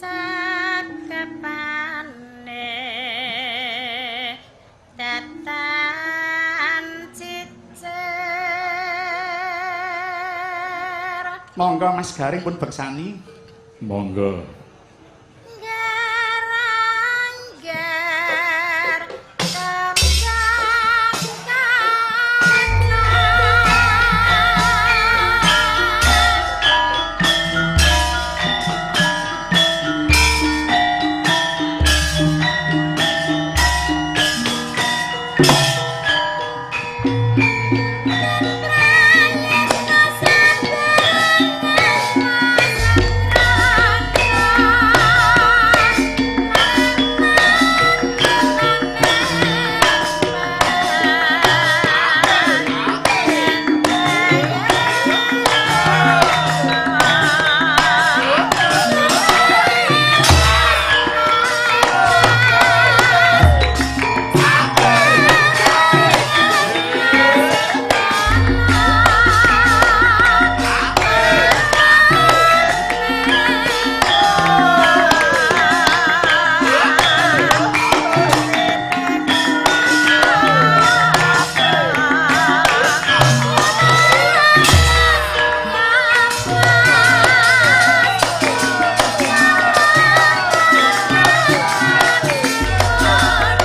Cakepane datan cicer. Monggo Mas Gareng pun bersani. Monggo. Garanggar kembang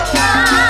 kana.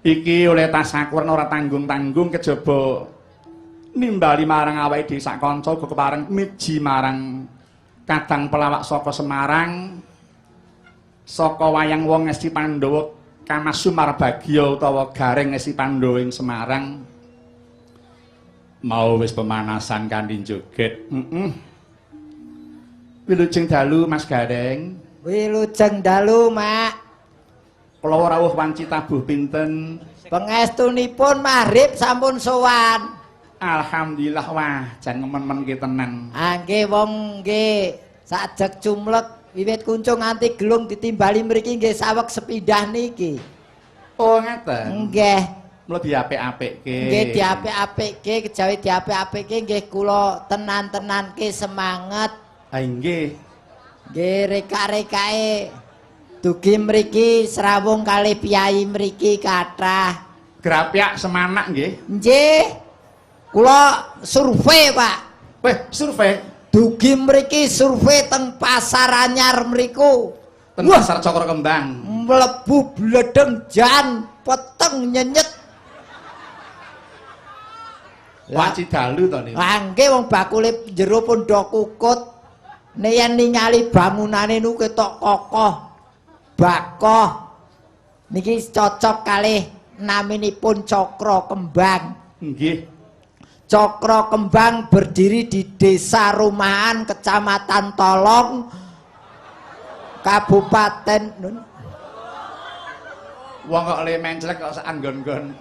Iki oleh tasakuran ora tanggung-tanggung kejaba nimbali marang awake dhewe sak kanca uga kepareng miji marang kadang pelawak saka Semarang saka wayang wong Ngesti Pandhawa Kamas Sumarbagya utawa Gareng Ngesti Pandhawa ing Semarang. Mau wis pemanasan kanthi joget. Wilujeng dalu Mas Gareng. Wilujeng dalu, Mak. Kula rawuh wanci tabuh pinten? Pangestunipun maghrib sampun sowan. Alhamdulillah, wah jan ngemen-menke tenan. Ah nggih wong nggih sajeg cumlek wiwit kuncung nganti gelung ditimbali mriki nggih saweg sepindah niki. Oh ngaten. Nggih. Mula diapik-apikke. Nggih diapik-apikke, kejawi diapik-apikke nggih kula tenan-tenanke semangat. Ha nggih. Nggih reka-rekake dugi mriki srawung kalih piyai mriki kathah. Grapyak semanak nggih. Nggih. Kula survei, Pak. Weh, survei Dugi mriki survei teng Pasar Anyar mriku. Teng Pasar Cakra Kembang. Mlebu bledeng jan peteng nyenyet. Waci dalu to niku. Lah nggih wong bakule jero pun do kukut. Nek yen ningali bangunane niku ketok kokoh. Bakoh. Niki cocok kalih naminipun Cakra Kembang. Nggih. Cakra Kembang berdiri di Desa Rumahan, Kecamatan Tolong, Kabupaten Wong kok le menclek kok sak anggon-nggon.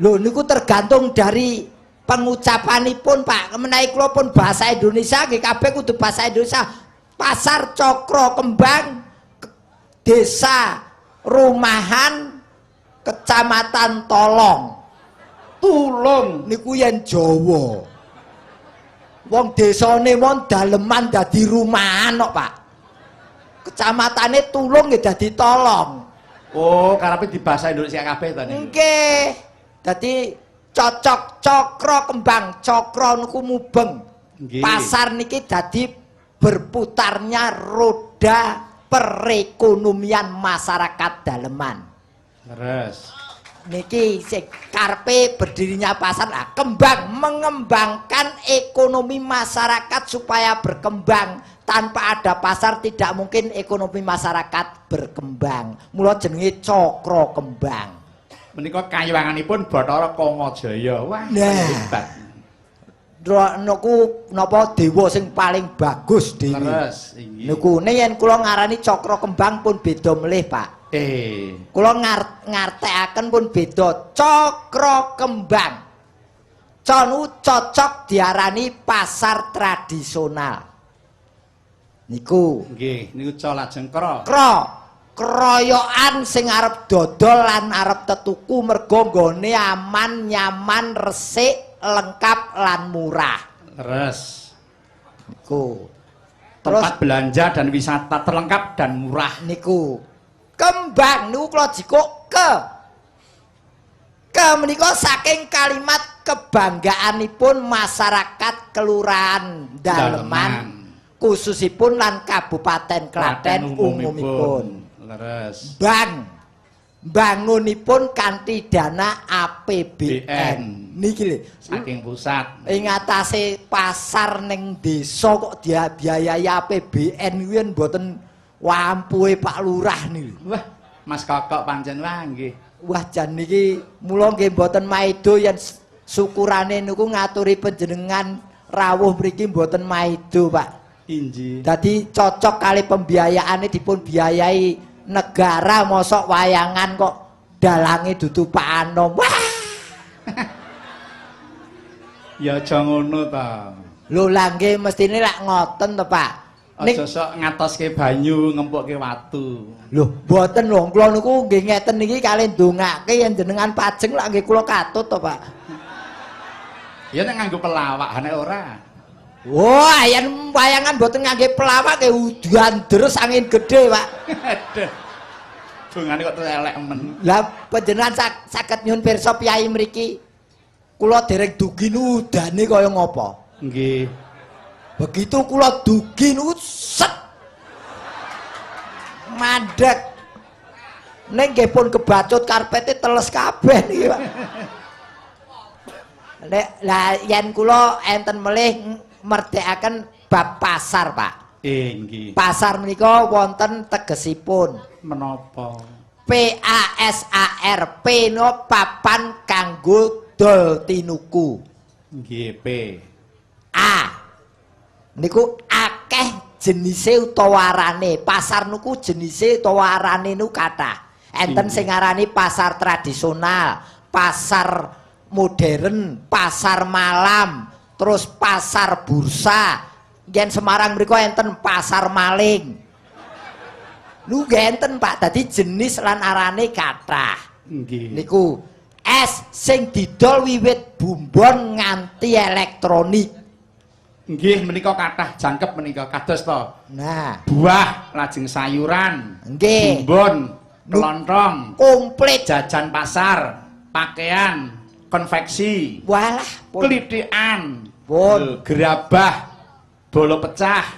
Lho niku tergantung dari pengucapanipun, Pak. Menawi kula pun bahasa Indonesia nggih kabeh kudu bahasa Indonesia. Pasar Cakra Kembang, Desa Rumahan, Kecamatan Tolong. Tulung niku yen Jawa. Wong desane mon daleman dadi rumahan kok, Pak. Kecamatane Tulung nggih dadi Tolong. Oh, karepe di bahasa Indonesia kabeh to niku. Nggih. Dadi cocok Cakra Kembang, cakra niku mubeng. Nggih. Pasar niki dadi berputarnya roda perekonomian masyarakat daleman. Leres. Niki sing karepe berdirinya pasar lah, kembang, mengembangkan ekonomi masyarakat supaya berkembang. Tanpa ada pasar tidak mungkin ekonomi masyarakat berkembang. Mula jenenge Cakra Kembang. Menika kayuwanganipun Bathara Kamajaya. Wah, Nah. hebat. Niku napa dewa sing paling bagus dhewe. Leres, inggih. Niku nek yen kula ngarani Cakra Kembang pun beda melih, Pak. Kula ngartekaken pun beda. Cakra Kembang. Conu cocok diarani pasar tradisional. Niku. Nggih, niku ca lajeng kra. Kra, keroyokan sing arep dodol lan arep tetuku mergo nggone aman, nyaman, resik, lengkap lan murah. Leres. Niku. Terus Tempat belanja dan wisata terlengkap dan murah. Niku. Kembang niku kula jikuk ke. Ke menika saking kalimat kebanggaanipun masyarakat Kelurahan Daleman, khususipun lan Kabupaten Klaten umumipun. Leres. Bang bangunipun kanthi dana APBN. BN. Niki lho. Saking pusat. Ing atase pasar ning desa kok dia biayai APBN kuwi yen mboten wampuhe Pak Lurah niki. Wah, Mas Kokok pancen wah nggih. Wah jan niki mula nggih mboten maido yen syukurane niku ngaturi panjenengan rawuh mriki mboten maido, Pak. Injih. Dadi cocok kali pembiayaane dipun biayai negara, mosok wayangan kok dalange dudu Pak Anom. Wah. Ya aja ngono ta. Lho lah nggih mestine lak ngoten to, Pak. Aja sok ngatoske banyu ngempukke watu. Lho mboten lho, kula niku nggih ngeten niki kalih ndongake yen jenengan pajeng lak nggih kula katut to, Pak. Ya nek nganggo pelawak nek ora. Wah, yen wayangan mboten ngangge pelawak nggih udan deres angin gede, Pak. Aduh. Dongane kok elek men. Lah panjenengan saged nyun pirsa piyai mriki. Kula dereng dugi udane kaya ngapa. Nggih. Begitu kula dugi niku set mandek. Ning nggih pun kebacut karpete teles kabeh niki, Pak. Nek lah yen kula enten melih merdekaken bab pasar, Pak. Nggih. Pasar menika wonten tegesipun. Menapa? P A S A R, P no papan kanggo dol tinuku. Nggih, P. A. Niku akeh jenise utawa arane. Pasar niku jenise utawa arane niku kathah. Enten sing ngarani pasar tradisional, pasar modern, pasar malam, terus pasar bursa. Yen Semarang mriku enten pasar maling. Niku nggih enten, Pak. Dadi jenis lan arane kathah. Nggih. Niku S sing didol wiwit bumbon nganti elektronik. Nggih menika kathah jangkep menika kados to. Nah, buah, lajeng sayuran, nggih. Bumbon, kelontong, komplit, jajan pasar, pakaian, konveksi, walah, klithikan, pun, gerabah, bolo pecah,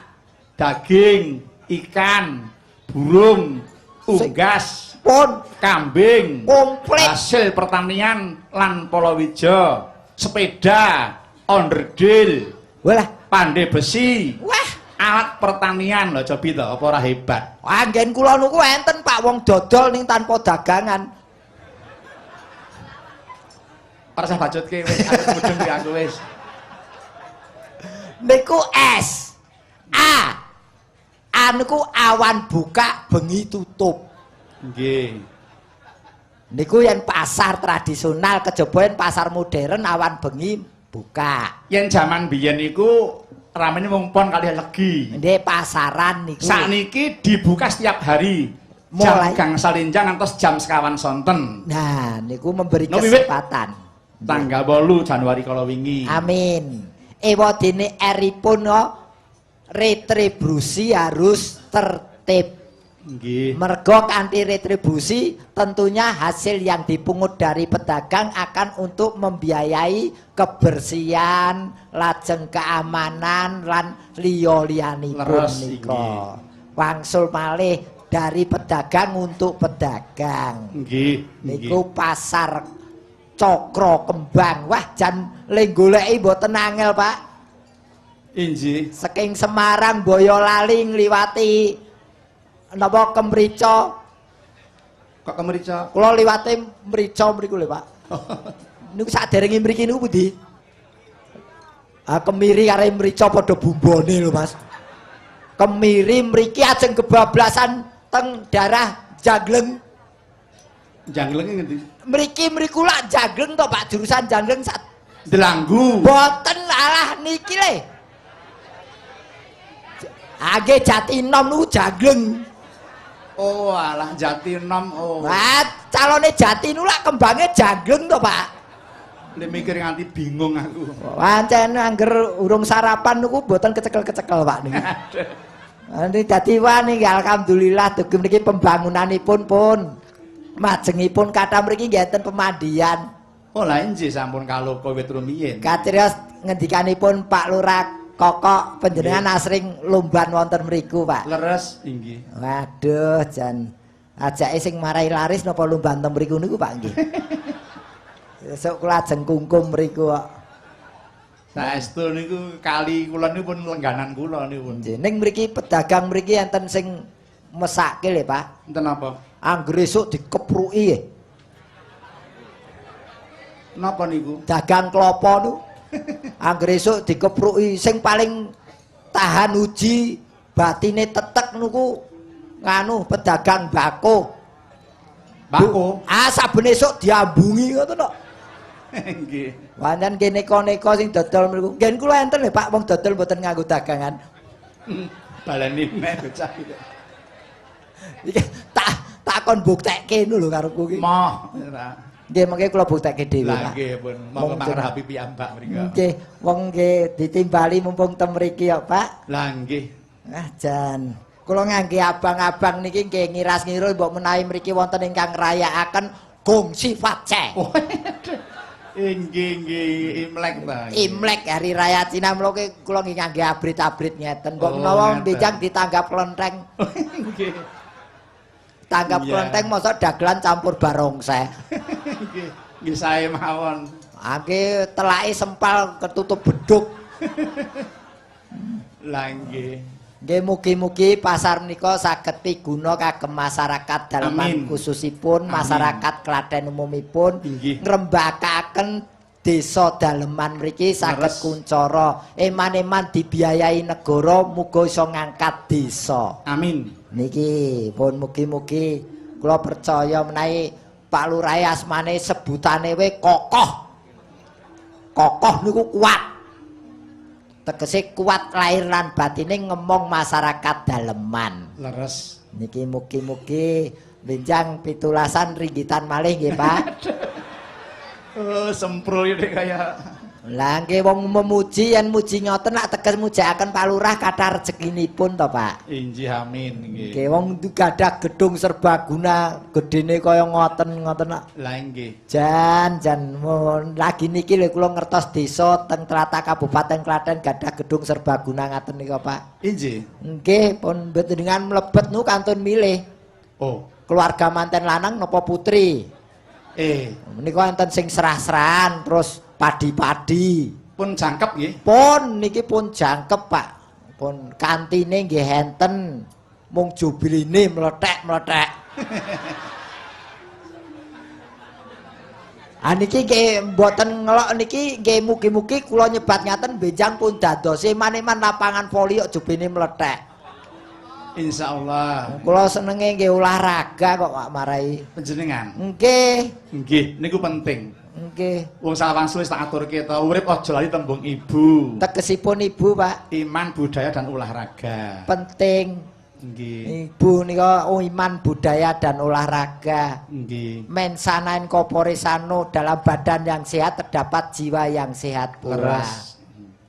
daging, ikan, burung, unggas, pun, kambing, komplit, hasil pertanian lan palawija, sepeda, onderdil, walah, pandai besi, wah, alat pertanian lho cobi to, apa ora hebat? Wah, nggen kula niku enten Pak wong dodol ning tanpa dagangan. Ora usah bacutke wis, aku mudeng ki aku wis. Niku S. A. A niku awan buka, bengi tutup. Nggih. Niku yen pasar tradisional, kejaba yen pasar modern awan bengi buka. Yen jaman biyen niku ramene wong pon kalih legi. Nggih, pasaran niku. Sakniki dibuka setiap hari. Jam Mulai gangsal enjang ngantos jam sekawan sonten. Nah, niku memberi No, wiwit kesempatan. Tanggal 8 Januari kala wingi. Amin. Ewadene R-ipun retribusi harus tertib. Nggih. Mergo kanthi retribusi tentunya hasil yang dipungut dari pedagang akan untuk membiayai kebersihan, lajeng keamanan lan liya-liyanipun nika. Wangsul malih dari pedagang untuk pedagang. Nggih. Niku pasar Cokro Kembang. Wah, jan le goleki mboten angel, Pak. Inggih. Saking Semarang Boyolali ngliwati napa Kemrica. Kok Kemrica? Kula liwate Mrica mriku lho, Pak. Niku saderenge mriki niku pundi? Ah, Kemiri karo Mrica padha bumbone lho, Mas. Kemiri mriki ajeng kebablasan teng daerah Jangleng. Janglenge ngendi? Mriki mriku lak Jangleng to, Pak, jurusan Jangleng sak Delanggu. Boten alah niki le. Nggih Jatinom niku Jangleng. Oh alah Jatinom oh. Wah, calone Jati niku lak kembange Jangleng to, Pak. Le mikir nganti bingung aku. Pancen angger urung sarapan niku mboten kecekel-kecekel, Pak niku. Nanti dadi wah niki alhamdulillah dugi mriki pembangunanipun pun majengipun kathah mriki nggih enten pemandian. Oh lha inggih sampun kaloka wit rumiyin. Kacrios ngendikanipun Pak Lurah Kokok panjenengan asring lomban wonten mriku, Pak. Leres inggih. Waduh, jan ajake sing marai laris napa lomban teng mriku niku, Pak nggih. Esuk kula ajeng kungkum mriku kok. Saestu niku kali kula niku pun lengganan kula niku. Nggih, ning mriki pedagang mriki enten sing mesake lho, Pak. Enten apa? Angger esuk dikepruki. Napa niku? Dagang klopo niku. Angger esuk dikepruki sing paling tahan uji batine tetek niku nganu pedagang bako. Bako? Ah, saben esuk diambungi ngoten kok. Nggih. Pancen kene neka-neka sing dodol mriku. Ngen kula enten lho Pak wong dodol mboten nganggo dagangan. Baleni meh bocah iki. Iki tak kon buktekke ngono lho karepku iki. Moh ora. Nggih mengke kula buktekke dhewe, Lah Pak. nggih pun monggo mangrahapi piyambak mriku. Nggih, wong nggih ditimbali mumpung tem mriki ya, Pak. Lah nggih. Ah jan. Kula ngangge abang-abang niki nggih ngiras-ngiru mbok menawi mriki wonten ingkang ngrayakaken Gongsi Fatse. Oh, inggih nggih Imlek ta. Imlek hari raya Cina mloke kula nggih ngangge abrit-abrit ngeten. Mbok Oh, menawa ngeten. mbijang ditanggap klenteng. Nggih. Tanggap Iya. klenteng mosok dagelan campur barongsai. Nggih, nggih sae mawon. Angge telake sempal ketutup beduk. Lah nggih. Nggih mugi-mugi pasar menika saged piguna kagem masyarakat daleman khususipun Amin. masyarakat Klaten umumipun Inggih. ngrembakakaken desa daleman mriki saged Leres. kuncara. Eman-eman dibiayai negara muga iso ngangkat desa. Amin. Niki pun mugi-mugi kula percaya menawi Pak Lurah asmane sebutane we kokoh. Kokoh niku kuat. Tegese kuat lahir lan batine ngemong masyarakat daleman. Leres. Niki mugi-mugi benjang pitulasan ringgitan malih nggih, Pak. Oh, semprul iki kaya. Lah nggih wong memuji yen muji ngoten lak teges mujakaken Pak Lurah kathah rezekinipun to, Pak. Injih amin nggih. Nggih wong gadah gedung serbaguna gedene kaya ngoten-ngoten lak. Lah nggih. Jan jan lagi niki lho kula ngertos desa teng tlatah Kabupaten Klaten gadah gedung serbaguna ngaten nika, Pak. Injih. Nggih, pun mboten mlebet nu kantun milih. Oh, keluarga manten lanang napa putri? Menika enten sing serah-serahan terus padi-padi. Pun jangkep nggih. Pun niki pun jangkep, Pak. Pun kantine nggih enten. Mung jubiline mlethek-mlethek. Ah niki nggih mboten ngelok niki nggih mugi-mugi kula nyebat ngaten benjang pun dadose eman-eman lapangan voli kok jubine mlethek. Insyaallah. Kula senenge nggih olahraga kok Pak marai. Panjenengan. Nggih. Nggih, niku penting. Nggih. Wong sawangsul wis tak aturke to, urip aja lali tembung ibu. Tegesipun ibu, Pak. Iman, budaya dan olahraga. Penting. Nggih. Ibu nika iman, budaya dan olahraga. Nggih. Mensana in corpore sano, dalam badan yang sehat terdapat jiwa yang sehat pula. Leres.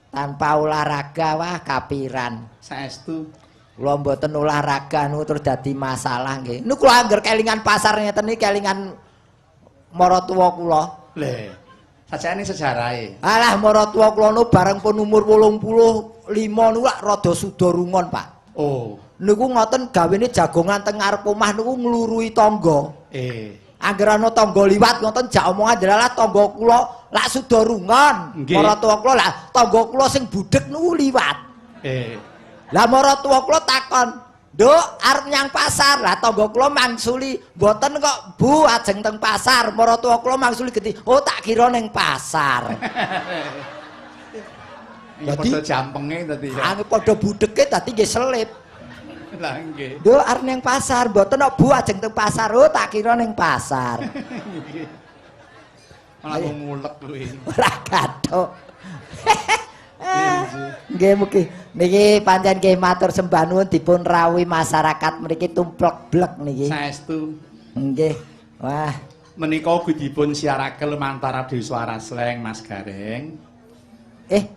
Tanpa olahraga wah kapiran. Saestu. Kula mboten olahraga niku terus dadi masalah nggih. Niku kula angger kelingan pasar ngeten niki kelingan maratuwa kula. Lho, sajane sejarahe. Alah maratuwa kula niku bareng pun umur 85 niku lak rada suda rungon, Pak. Oh. Niku ngoten gawene jagongan teng ngarep omah niku nglurui tangga. Angger ana tangga liwat ngoten jak omongan delalah tangga kula lak suda rungon. Maratuwa kula lak tangga kula sing budhek niku liwat. Lah maratuwa kula takon, "Nduk, arep nyang pasar." Lah tangga kula mangsuli, "Mboten kok, Bu, ajeng teng pasar." Maratuwa kula mangsuli geti, "Oh, tak kira ning pasar." Dadi padha jampenge dadi. Anu padha budheke dadi nggih selip. Lah nggih. Nduk, arep nyang pasar, mboten kok, Bu, ajeng teng pasar. Oh, tak kira ning pasar. Nggih. Malah mulek kuwi. Ora gathuk. Nggih mugi niki pancen nggih matur sembah nuwun dipun rawuhi masyarakat mriki tumplek blek niki. Saestu. Nggih. Wah, menika ugi dipun siarake lumantar Radio Suara Slank Mas Gareng.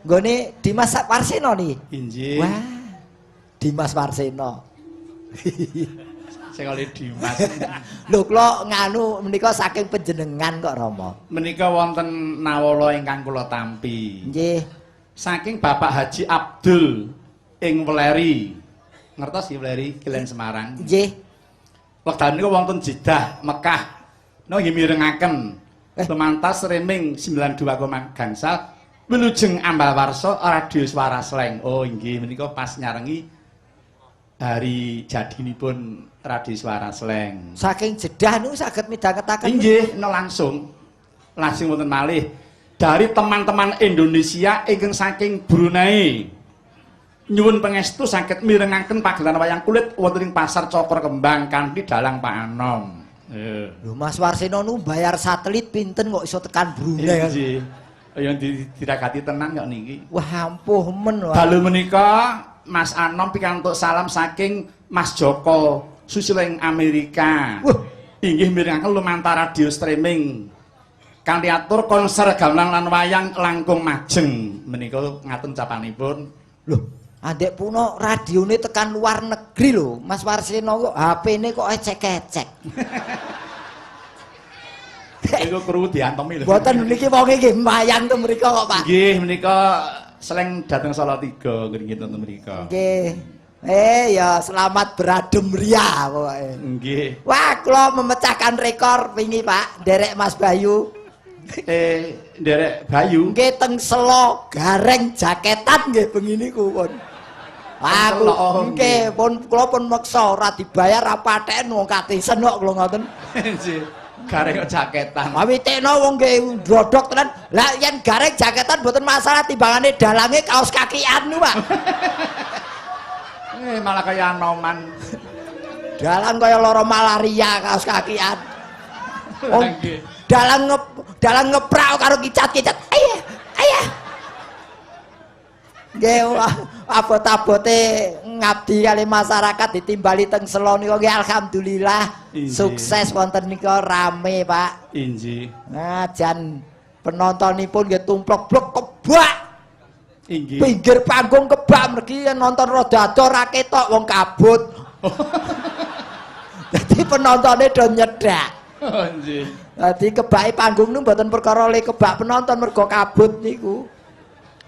Nggone Dimas Warseno niki. Injih. Wah. Dimas Warseno. Sing oleh Dimas. Lho kula nganu menika saking panjenengan kok Rama. Menika wonten nawala ingkang kula tampi. Nggih. Saking Bapak Haji Abdul ing Weleri. Ngertos nggih Weleri, Kilen Semarang. Nggih. Wekdal niku wonten Jeddah, Mekah. Niki nggih mirengaken lumantar streaming 92, gangsal wilujeng Ambal Warsa Radio Suara Slank. Oh inggih menika pas nyarengi hari jadinipun Radio Suara Slank. Saking Jeddah niku saged midhangetaken. Inggih, no langsung. Langsung wonten malih. Dari teman-teman Indonesia ingkang saking Brunei. Nyuwun pangestu saged mirengaken pagelaran wayang kulit wonten ing Pasar Cokro Kembang kanthi dalang Pak Anom. Lho Mas Warseno nu bayar satelit pinten kok iso tekan Brunei. Nggih. Ya diragati tenan kok niki. Wah ampuh men. Dalu menika Mas Anom pikantuk salam saking Mas Joko Susilo ing Amerika. Wah, inggih mirengaken lumantar radio streaming. Kanthi atur konser gamelan lan wayang langkung majeng menika ngaten capanipun. Lho, andek puno radione tekan luar negeri lho, Mas Warseno kok HP-ne kok ecek-ecek. Iku kru diantemi lho. Mboten niki wonge nggih mayang teng mriku kok, Pak. Nggih, menika Slank dhateng Salatiga nggih teng mriku. Nggih. Ya selamat beradem ria pokoke. Nggih. Wah, kula memecahkan rekor wingi, Pak, nderek Mas Bayu. Nderek Bayu. Nggih teng Selo Gareng jaketan nggih bengi niku pun. Aku nggih pun kula pun meksa ora dibayar ra patheken wong katisen kok kula ngoten. Nggih. Gareng kok jaketan. Witekno wong nggih ndrodhok tenan. Lah yen gareng jaketan mboten masalah timbangane dalange kaos kakian niku, Pak. Malah kaya anoman. Dalang kaya lara malaria kaos kakian. Oh, dalang ngeprak karo kicat-kicat. Ayah, ayah. Nggih, abot-abote ngabdi kali masyarakat ditimbali teng Selo niku nggih alhamdulillah. Injih. Sukses wonten nika rame, Pak. Injih. Nah, jan Penontonipun nggih tumplek blek kebak. Inggih. Pinggir panggung kebak mergi nonton rada adoh ra ketok wong kabut. Dadi penontone do nyedak. Oh nggih. Dadi kebake panggung niku mboten perkara le kebak penonton mergo kabut niku.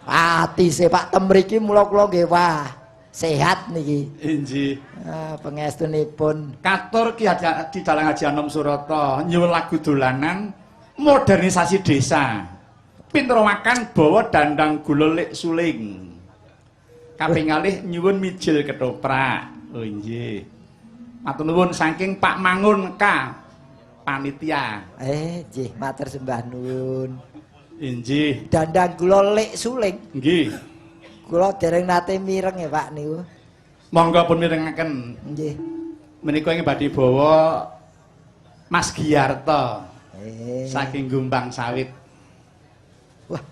Atise Pak Temriki mula kula nggih wah sehat niki. Inggih. Ah, pangestunipun. Katur Ki Haji Dalang Haji Anom Surata nyuwun lagu dolanan modernisasi desa. Pintrawakan bawa dandang gula lik suling. Kaping kalih nyuwun mijil ketoprak. Oh nggih. Matur nuwun saking Pak Mangun K. Panitia. Nggih, matur sembah nuwun. Inggih. Dandang gula lik suling. Nggih. Kula dereng nate mireng ya Pak niku. Monggo pun mirengaken. Nggih. Menika ing badhe bawa Mas Giarto. Saking Gumbang Sawit. Wah.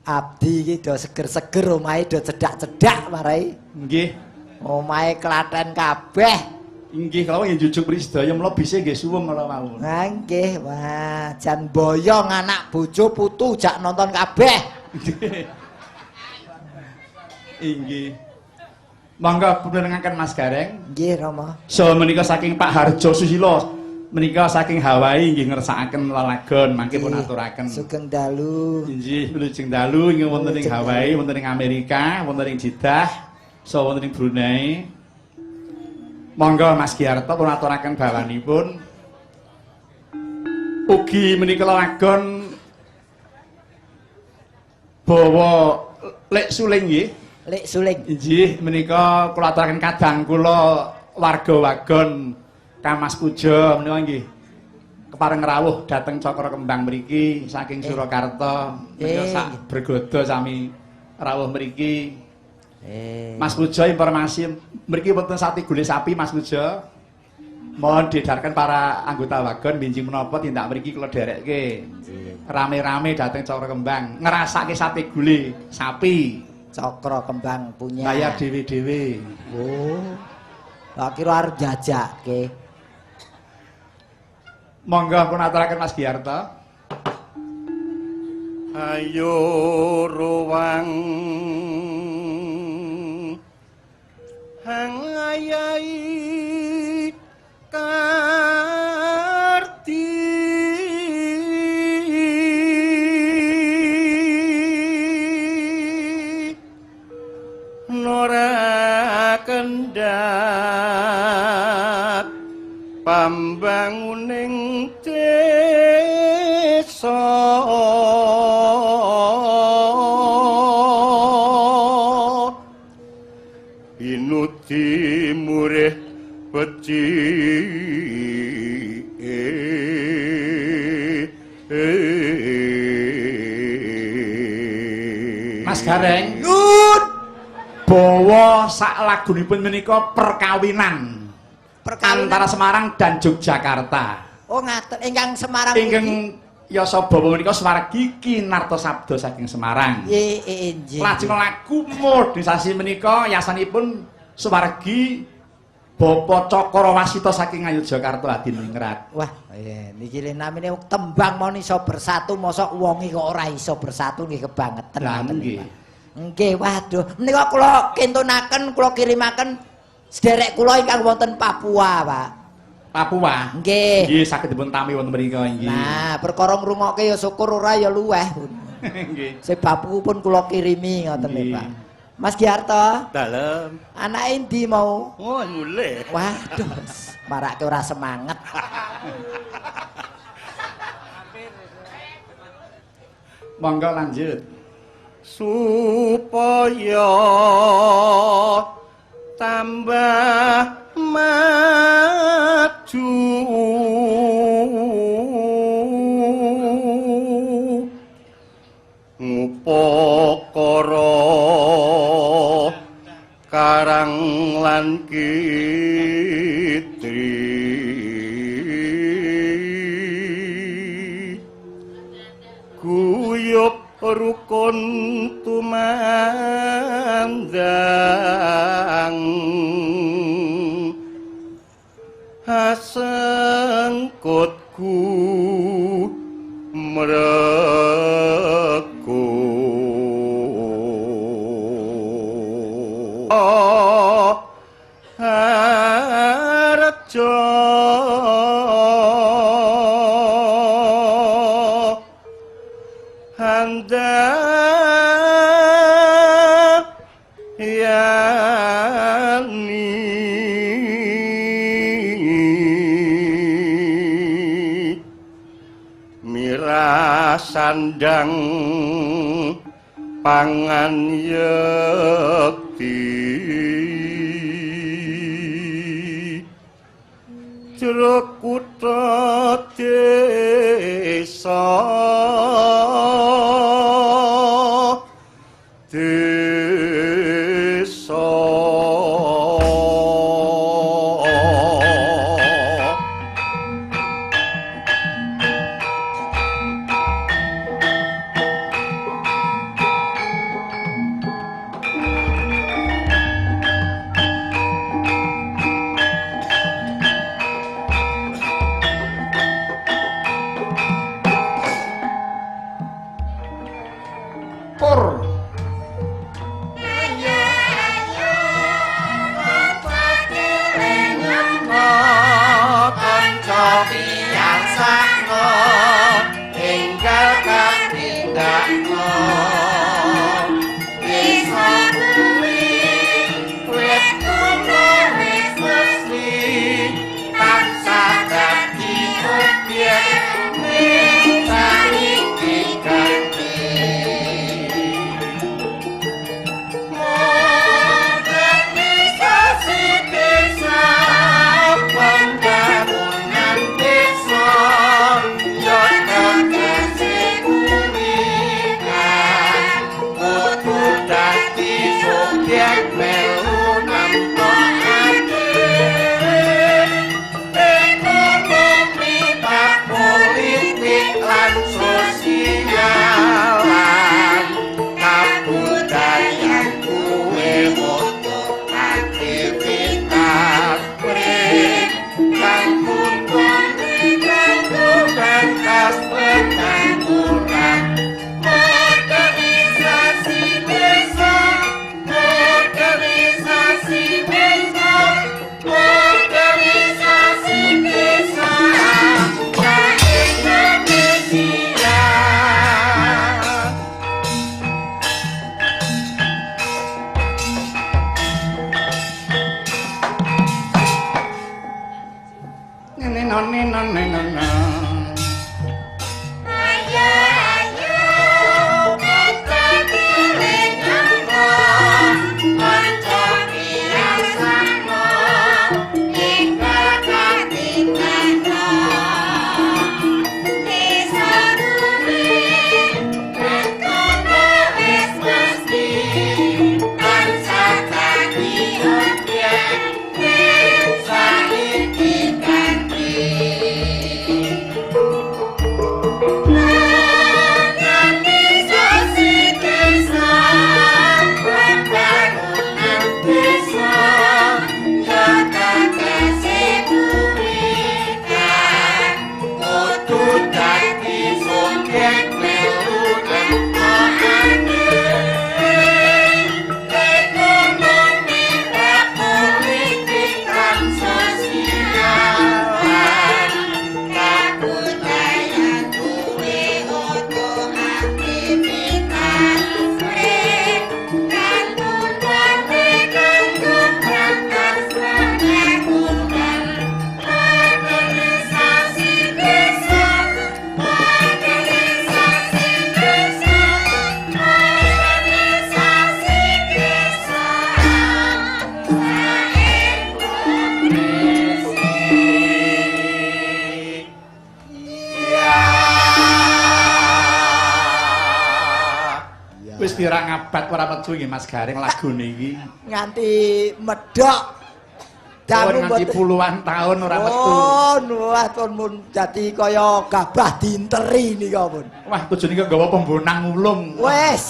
Abdi iki do seger-seger omahe do cedhak-cedhak marai. Nggih. Omahe Klaten kabeh. Inggih, kala nggih jujuk mriki sedaya mula bise nggih suwung kala wau. Ha nggih, wah jan boyong anak bojo putu jak nonton kabeh. Inggih. Monggo mirengaken Mas Gareng. Nggih, Rama. So menika saking Pak Harjo Susilo. Menika saking Hawaii nggih ngersakaken lelagon mangke pun aturaken. Sugeng dalu. Inggih, wilujeng dalu inggih wonten ing Hawaii, wonten ing Amerika, wonten ing Jeddah, so wonten ing Brunei. Monggo Mas Giarto pun aturaken bawanipun. Ugi menika lelagon bawa lek suling nggih. Lek suling. Inggih menika kula aturaken kadang kula warga wagon Kamas Puja menika nggih. Kepareng rawuh dhateng Cakra Kembang mriki saking Surakarta menika sak bergodo sami rawuh mriki. Mas Puja informasi mriki wonten sate gule sapi Mas Puja. Mohon didarkan para anggota wagon benjing menapa tindak mriki kula dherekke. Rame-rame dhateng Cakra Kembang ngrasake sate gule sapi. Cakra Kembang punya. Bayar dhewe-dhewe. Oh. Tak kira arep jajake. Monggo pun aturaken Mas Giarto. Ayo ruwang hangayai karti nora kendhat pambanguning desa pinuti murih becike. Mas Gareng nyun bawa sak lagunipun menika perkawinan. Perkawinan antara Semarang dan Yogyakarta. Oh ngaten, ingkang Semarang ingkang yasa bawa menika swargi Ki Nartosabdo saking Semarang. Nggih, nggih. Lajeng lagu modernisasi menika yasanipun swargi Bapak Cakrawasita saking Ngayogyakarta Hadiningrat. Wah, niki lho namine tembang mon iso bersatu, mosok wonge kok ora iso bersatu nggih kebangetan ngoten. Nggih. Nggih, waduh. Menika kula kintunaken, kula kirimaken sederek kula ingkang wonten Papua, Pak. Papua? Nggih. Nggih, saged dipun tami wonten mriku nggih. Nah, perkara ngrungokke ya syukur ora ya luweh. Nggih. Sebab pun kula kirimi ngoten lho, Pak. Mas Giarto. Dalem. Anake endi mau? Oh, mulih. Waduh, marake ora semangat. Monggo lanjut. Supaya tambah maju ngupakara karang lan kitri guyub rukun tumandang hasengkutku mre Praja Handayani Mirasandang pangan yekti jero kutha desa desa. Pur. Kanca piyasakno enggal katindakno desa kuwi wit kuno wis mesti tansah dadi obyek ning saiki ganti modernisasi desa pembangunan desa yo tegese kuwi kan kudu dadi subjek melu nemtokake ekonomi tak politik lan sosial lan kabudayan kuwe butuh aktivitas urip kang kanggo bangkas pengangguran modernisasi desa modernisasi desa modernisasi desa ka Indonesia. Nene. Ayo ayo kanca dilingno kanca piyasakno enggal katindakno desa kuwi wit kuno wis mesti tansah dadi obyek ning saiki ganti. Modernisasi desa, pembangunan desa, yo tegese kuwi kan kudu dadi subjek melu nemtokake ekonomi hak politik lan sosial lan kabudayan kuwi utuh aktivitas urip kang tujuane kanggo bangkas pengangguran modernisasi desa modernisasi desa modernisasi desa Indonesia. Wis pirang abad ora metu nggih Mas Gareng lagune iki. Nganti medhok. Dalu nganti puluhan tahun ora metu. Oh, wah pun mun dadi kaya gabah diinteri nika pun. Wah, tujune kok nggawa pembonang ulung. Wes,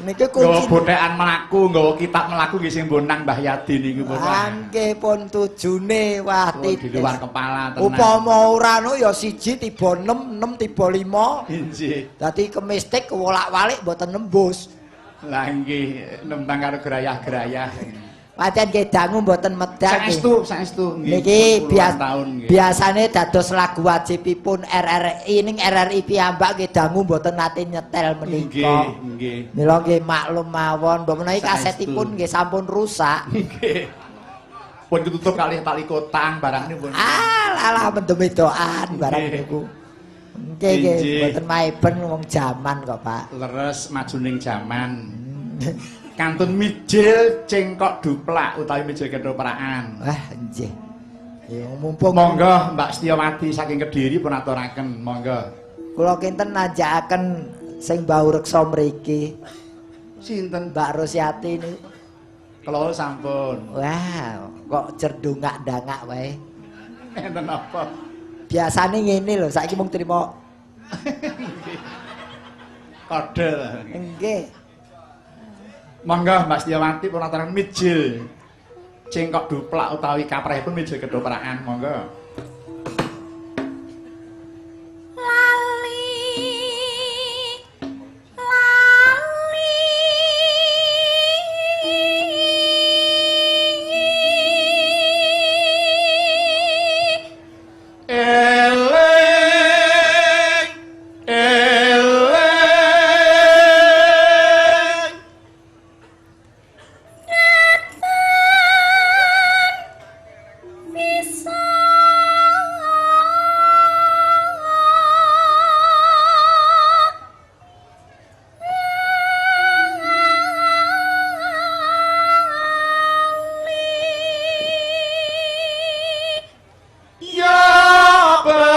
niki Nggawa kunci. bothekan mlaku, nggawa kitab mlaku nggih sing bonang Mbah Yadi niku pun. Wah, Mangke pun tujune wah pun di luar kepala tenan. Upama ora nu ya 1 tiba 6, 6 tiba 5. Injih. Dadi kemistik wolak-walik mboten nembus. Lah nggih nembang karo gerayah-gerayah. Pancen nggih dangu mboten medal. Saestu, saestu nggih. Niki tahun nggih. Biasane dados lagu wajibipun RRI ning RRI piyambak nggih dangu mboten nate nyetel menika. Nggih, nggih. Mila nggih maklum mawon, mbok menawi Saestu. kasetipun nggih sampun rusak. Nggih. Pun ketutup kalih tali kotang barang niku pun. Ah, alah mendem wedokan barang Nggih. niku. Nggih nggih Injih. mboten maeben wong jaman kok, Pak. Leres majuning jaman. Kantun mijil cengkok duplak utawi mijil kethoprakan. Wah, nggih. Ya mumpung Monggo Mbak Setiawati saking Kediri pun aturaken, monggo. Kula kinten nanjakaken sing bau reksa mriki. Sinten? Mbak Rosyati niku. Kula sampun. Wah, kok cerdungak-dangak wae. Enten apa? Biasane ngene lho, saiki mung trimo Kode. nggih. Monggo Mbak Setiawati pun aturaken mijil cengkok duplak utawi kaprahipun mijil kethoprakan, monggo. Lali lali Eling eling bisa ya bener.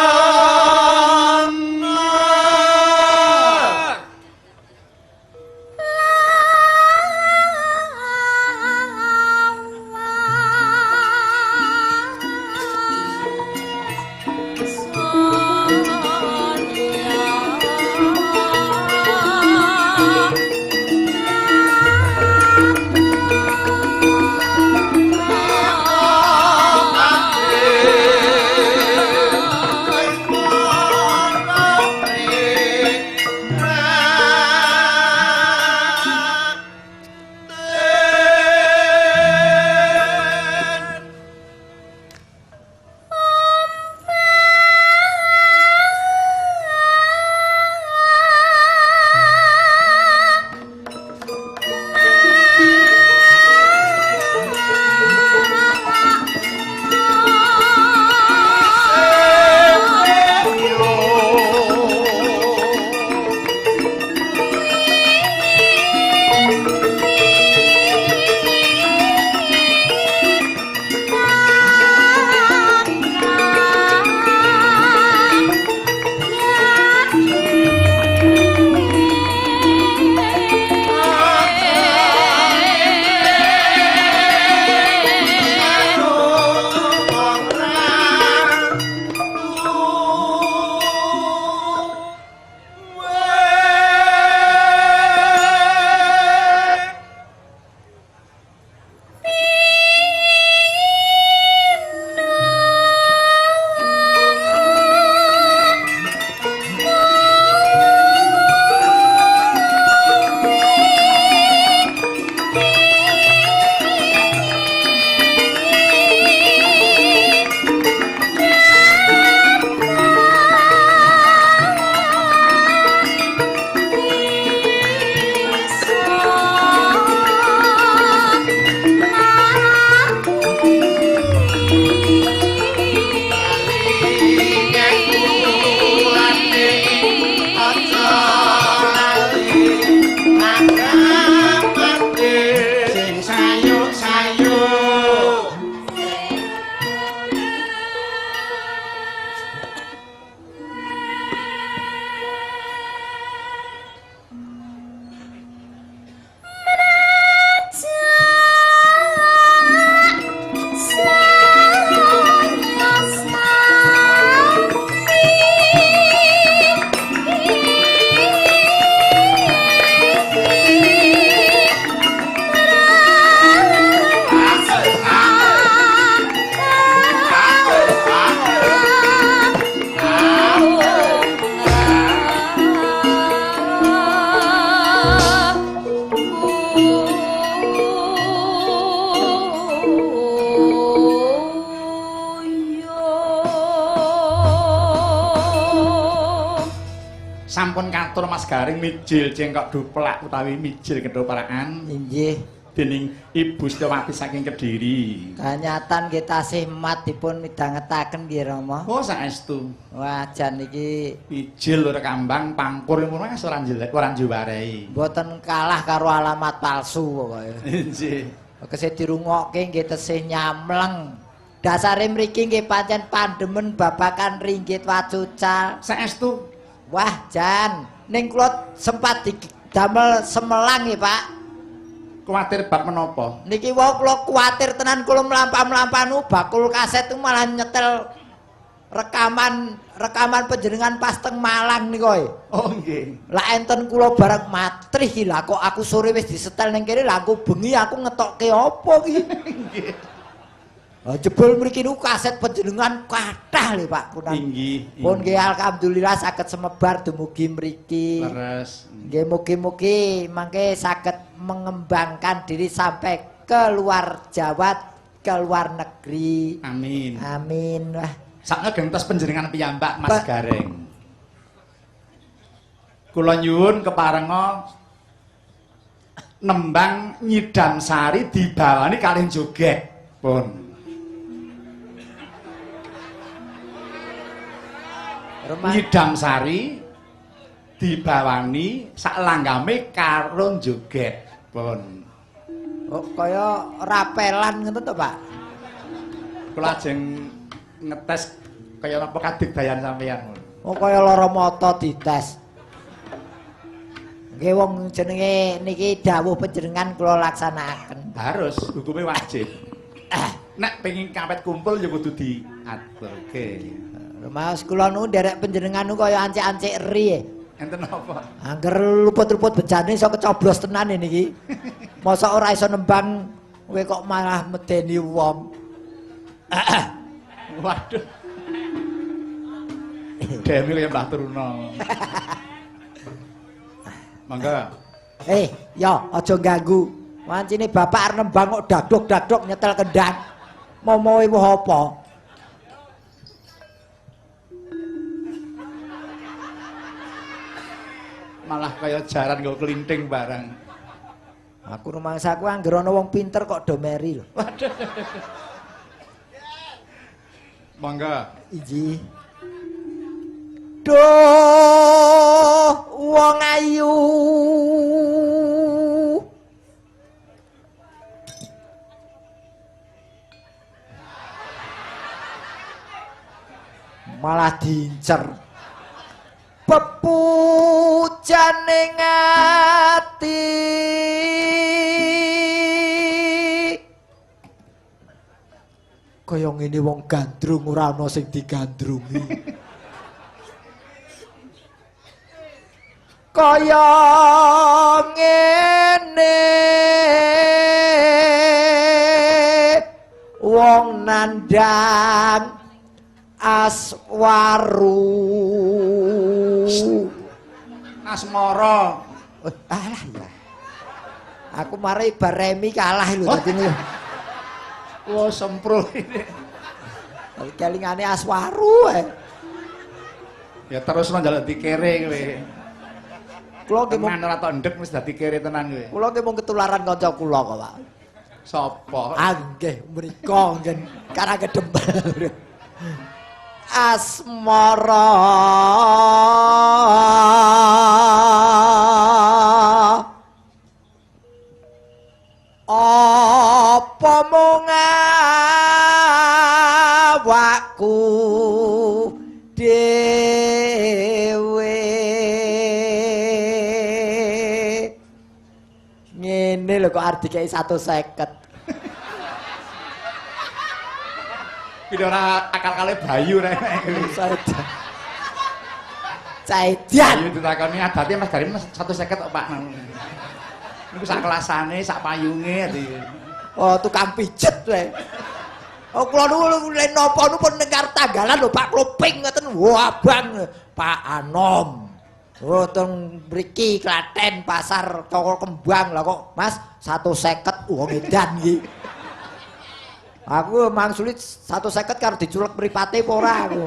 Sampun katur Mas Gareng mijil cengkok duplak utawi mijil kethoprakan. Inggih. Dening Ibu Setiawati saking Kediri. Kanyatan nggih tasih mat dipun midhangetaken nggih Rama. Oh saestu. Wah jan iki mijil ora kambang pangkur ngono wis ora jelek ora njuwarehi. Mboten kalah karo alamat palsu pokoke. Nggih. Tegese dirungokke nggih tesih nyamleng. Dasare mriki nggih pancen pandemen babagan ringgit wacucal. Saestu. Wah jan ning kula sempat didamel semelang nggih Pak. Kuwatir bab menapa? Niki wau kula kuwatir tenan kula mlampah-mlampah nu bakul kaset itu malah nyetel rekaman panjenengan pas teng Malang niku. Oh nggih. Lah enten kula bareng matrih iki lah kok aku sore wis disetel ning kene lah aku bengi aku ngetokke apa iki? Nggih. Lah jebul mriki niku kaset panjenengan kathah lho Pak Kunan. Inggih. Pun nggih alhamdulillah saged semebar dumugi mriki. Leres. Nggih mugi-mugi mangke saged mengembangkan diri sampai ke luar Jawa, ke luar negeri. Amin. Amin. Wah. Sakno gentos panjenengan piyambak Mas Gareng. Kula nyuwun keparenga nembang nyidam sari dibawani kalih joget. Pun. Nyidam sari dibawani sak langgame karo joget. Pun. Oh, kaya rapelan ngoten to, Pak? Kula ajeng ngetes kaya napa kadigdayan sampeyan. Oh, kaya lara mata dites. Nggih wong jenenge niki dawuh panjenengan kula laksanakaken. Harus, hukume wajib. Nek pengin kawet kumpul ya kudu diaturke. Mas kula nu nderek panjenengan nu kaya ancik-ancik eri. Enten apa? Angger luput-luput bejane iso kecoblos tenan niki. Mosok ora iso nembang kowe kok malah medeni wong. Waduh. Demi kaya Mbah Truno. Mangga. Yo aja ganggu. Wancine bapak arep nembang kok daduk-daduk nyetel kendang. Momoe woh apa? Malah kaya jaran nggo klinting barang. Aku rumangsaku anggere ana wong pinter kok do meri lho. Waduh. Mangga. Inggih. Duh wong ayu. Malah diincer. Pepujane ati kaya ngene wong gandrung ora ana sing digandrungi. Kaya ngene wong nandang aswaru. Asmara. Alah ya. Aku mari bar remi kalah lho dadi niku. Wah sempro ini. Kelingane aswaru ae. Ya terus njaluk dikere kowe. Kula nggih tenan ora tok ndek wis dadi kere tenan kowe. Kula nggih mung ketularan kanca kula kok, Pak. Sapa? Ah nggih mriko nggih karang kedembel. Asmara apa mung awakku dhewe ngene lho kok arep dikeki 150. Kuwi ora akal-akale Bayu rek. Caidian. Bayu ditakoni adate Mas Garin 150 kok Pak. Niku sak kelasane, sak payunge ati. Oh, tukang pijet kowe. Oh, kula niku le napa niku pun neng tanggalan lho Pak Kloping ngoten. Wah, abang Pak Anom. Oh, teng mriki Klaten Pasar Cokro Kembang lah kok Mas 150 wong edan iki. Aku mang sulit 150 karo diculek mripate apa ora aku.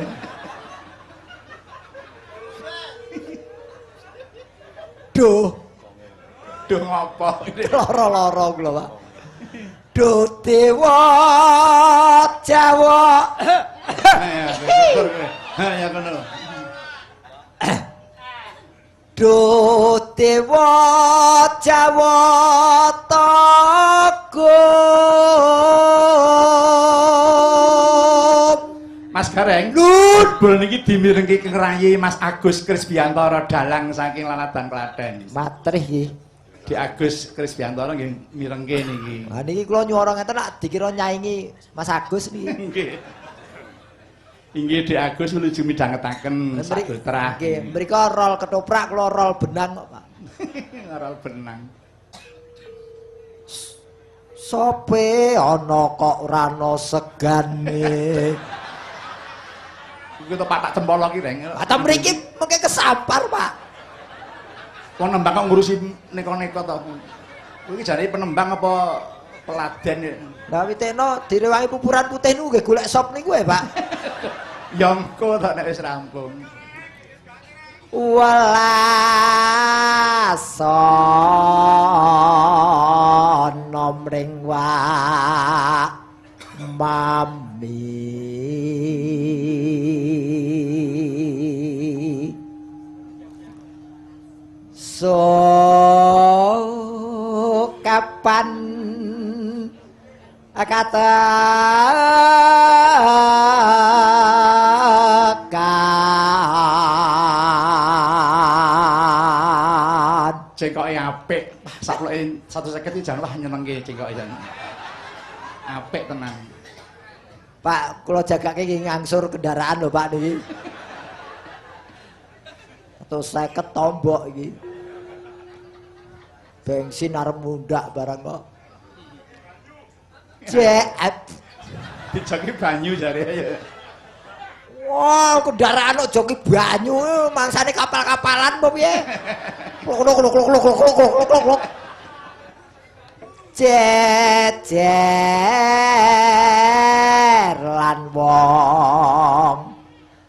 Duh. Duh ngopo? Lara-lara kula, Pak. Duh dewa Jawa. Ya kono. Duh dewa Jawa Teguh. Mas Gareng, jebul niki dimirengke ngrayi Mas Agus Krisbiantara dalang saking Laladan Klaten. Matrih iki. Di Agus Krisbiantara nggih mirengke niki. Ha niki kula nyuwara ngeten lak dikira nyaingi Mas Agus niki. Nggih. Inggih Dik Agus wilujeng midhangetaken sagotrah. Nggih, mriko rol ketoprak kula rol benang kok, Pak. Rol benang. Sope ana kok ora ana segane. Iku to patak cempolo ki, Reng. Ah, mriki mengke kesampar, Pak. Wong nembang kok ngurusi neko-neko to. Kuwi jane penembang apa peladen ya? Lah witekno direwangi pupuran putih niku nggih golek sop niku ya, Pak. Ya engko to nek wis rampung. Welas ana mring wa mami. So kapan katakan cengkoke apik, saploke 150 iki jan wah nyenengke cengkoke jan. Apik tenan. Pak, kula jagake nggih ngangsur kendaraan lho Pak niki. 150 tombok iki. Bensin arep mundhak barang kok. Cek dijoki banyu jare ya. Wah, kendaraan kok joki banyu, mangsane kapal-kapalan apa piye? Klok klok klok klok klok klok klok klok klok. Jejer lan wong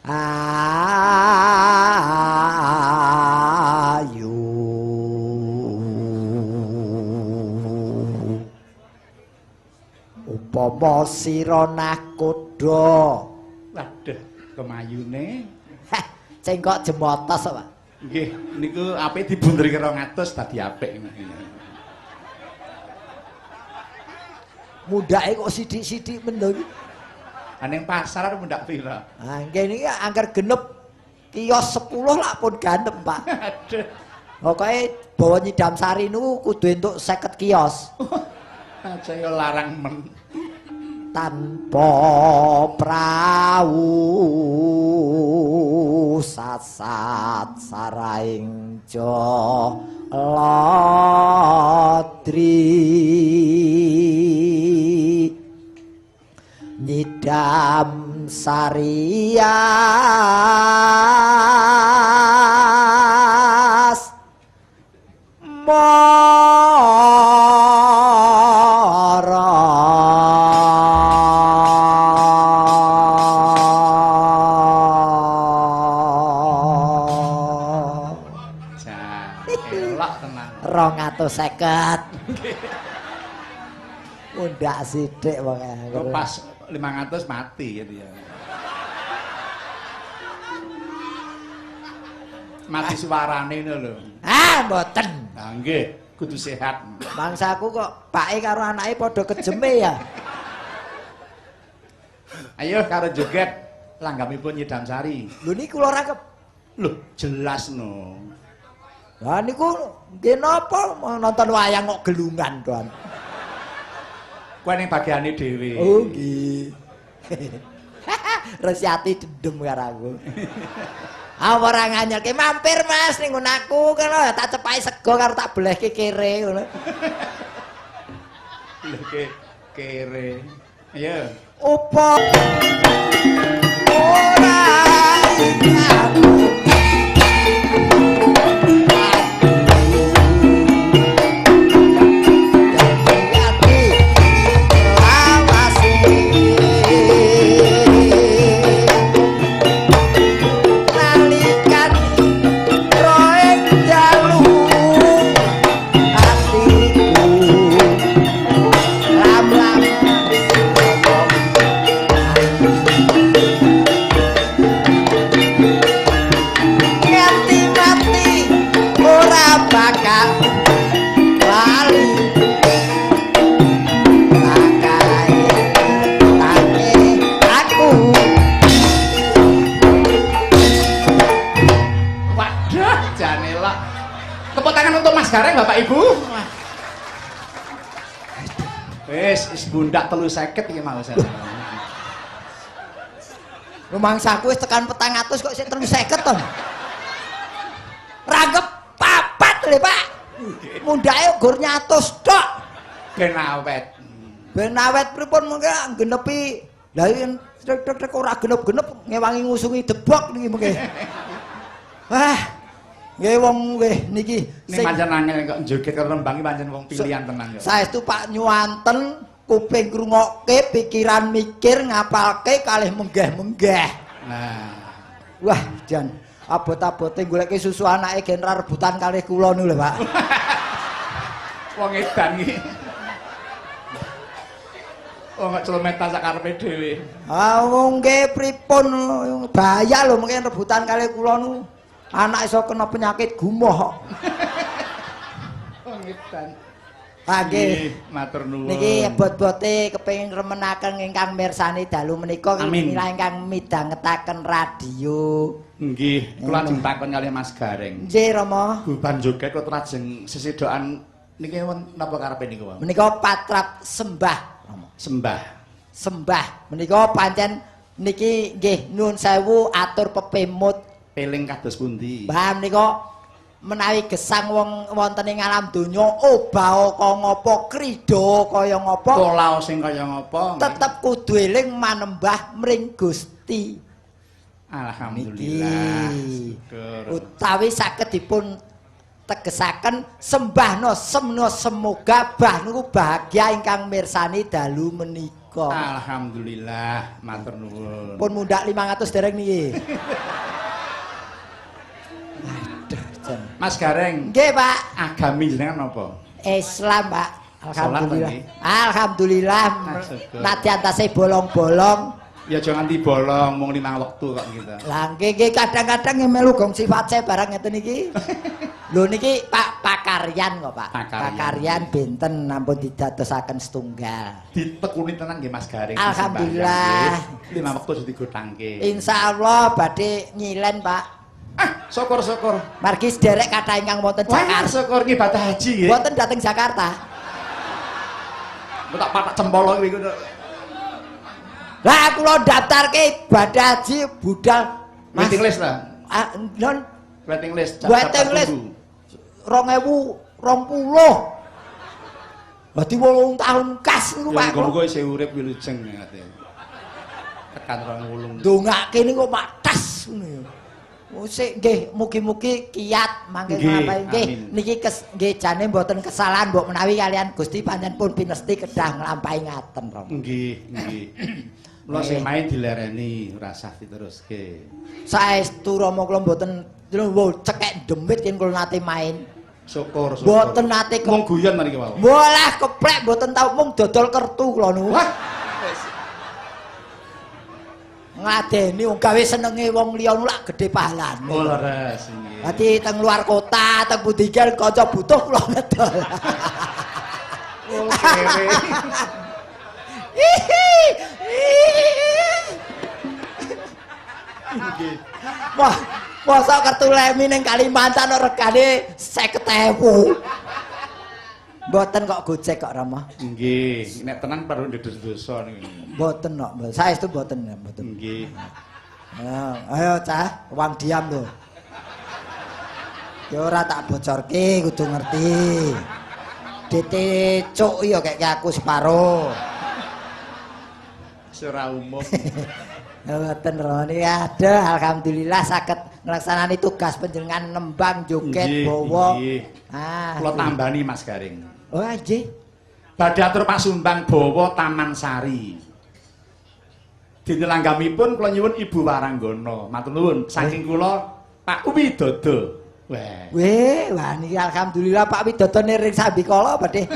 ayu. Upama sira nakoda. Waduh, kemayune. Heh, cengkok jemotos, Pak. Nggih, niku apik dibunderi 200 dadi apik. Mundhake kok sithik-sithik men lho iki. Ha ning pasar arep mundhak pira? Ha nggih niki angger genep kios 10 lak pun ganep, Pak. Aduh. Pokoke bawa nyidam sari niku kudu entuk 50 kios. Aja yo larang men. Tanpa prau sasat saraing jaladri nyidam sarias mara. Elok tenan. 250. Mundak sithik wong. Pas 500 mati gitu ya. Mati suarane ngono lho. Ah, mboten. Lah nggih, kudu sehat. Mangsaku kok pake karo anake padha kejeme ya. Ayo karo joget langgamipun Nyidam Sari. Lho niku kula rangkep. Lho, jelas no. Lah niku nggih napa nonton wayang kok gelungan, Tuan. Kuwi ning bagiane dhewe. Oh nggih. Resiati dendem karo aku. Ah ora nganyelke mampir Mas ning nggon aku kono tak cepaki sego karo tak belehke kere ngono. Belehke kere. Ayo. Opo ora aku. Nalikan roeng dalu Mas Gareng Bapak Ibu. Wis, wis bundak 350 iki mau saya. Rumangsaku wis tekan 400 kok sik 350 to. Rangkep papat lho, Pak. Mundake gur 100 tok. Ben awet. Ben awet pripun mengke genepi. Lah yen trek-trek ora genep-genep ngewangi ngusungi debok niki mengke. Wah. Nggih wong nggih niki sing pancen angel kok joget karo Rembang iki pancen wong pilihan tenan kok. Saestu Pak nyuwanten kuping ngrungokke, pikiran mikir, ngapalke kalih menggeh-menggeh. Nah. Wah, jan abot-abote goleke susu anake gen ra rebutan kalih kula niku lho, Pak. Wong edan iki. Wong kok celemetan sak karepe dhewe. Ah, wong nggih pripun bahaya lho mungkin rebutan kalih kula niku. Anak iso kena penyakit gumoh kok. Wong edan. Ah nggih, matur nuwun. Niki bot-bote kepengin remenaken ingkang mirsani dalu menika nila ingkang midhangetaken radio. Nggih, kula ajeng takon kalih Mas Gareng. Nggih, Rama. Guban joget kok lajeng sesedokan niki napa karepe niku, Pak? Menika patrap sembah, Rama. Sembah. Sembah. Menika pancen niki nggih nuwun sewu atur pepemut. Peling kados pundi? Mbah menika menawi gesang wong wonten ing alam donya obah kaya ngapa krida kaya ngapa pola sing kaya ngapa tetep kudu eling manembah mring Gusti. Alhamdulillah. Utawi saged dipun tegesaken sembahna semna semoga bah niku bahagia ingkang mirsani dalu menika. Alhamdulillah, matur nuwun. Pun mundhak 500 dereng niki. Mas Gareng. Nggih, Pak. Agami jenengan napa? Islam, Pak. Alhamdulillah. Alhamdulillah. Nadyan tasih bolong-bolong. Ya aja nganti bolong mung 5 wektu kok gitu. Lah nggih nggih kadang-kadang melu gong sifat barang ngeten iki. Lho niki Pak Pakaryan kok, Pak. Pakaryan benten nampun didadosaken setunggal. Ditekuni tenan nggih Mas Gareng. Alhamdulillah. 5 wektu digotangke. Insyaallah badhe nyilen, Pak. Ah, syukur-syukur. Margi sederek kathah ingkang wonten Jakarta. Syukur ngibadah haji nggih. Wonten dhateng Jakarta. Tak patak cempolo kuwi. Lah kula daftarke ibadah haji budal waiting list lah. Ah, non waiting list. Waiting list 2020. Berarti 8 tahun kas niku Pak. Ya muga-muga isih urip wilujeng ate. Tekan 28. Ndongake niku mak tas ngono ya. Sik nggih mugi-mugi kiat mangke nglampahi nggih niki nggih jane mboten kesalahan mbok menawi kalian Gusti pancen pun pinesti kedah nglampahi ngaten Rama. Nggih, nggih. Mula sing main dilereni ora usah diteruske. Saestu Rama kula mboten cekek demit yen kula nate main. Syukur, syukur. Mboten nate mung guyon mriki wau. Walah keplek mboten tau mung dodol kertu kula niku. Wah. Ngladeni wong gawe senenge wong liya lak gedhe pahalane. Oh leres nggih. Dadi teng luar kota, teng pundi kanca butuh kula ngedol. Oh kere. Nggih. Wah, mosok kertu lemi ning Kalimantan regane 50.000. Mboten kok Gojek kok Rama. Nggih, nek tenan perlu ndedes dosa niku. Mboten kok, saestu mboten, mboten. Nggih. Ayo cah, wong diam lho. Ya ora tak bocorke kudu ngerti. DT cuk ya kek aku separo. Wis ora umum. Mboten Roni, aduh alhamdulillah saged nglaksanani tugas panjenengan nembang joget bawa. Ah, kula tambani Mas Gareng. Oh nggih. Badhe atur pasumbang bawa Taman Sari. Dinten langgamipun kula nyuwun Ibu Waranggana. Matur nuwun saking kula Pak Widodo. Wah. Weh, wah niki alhamdulillah Pak Widodo niring sambikala badhe.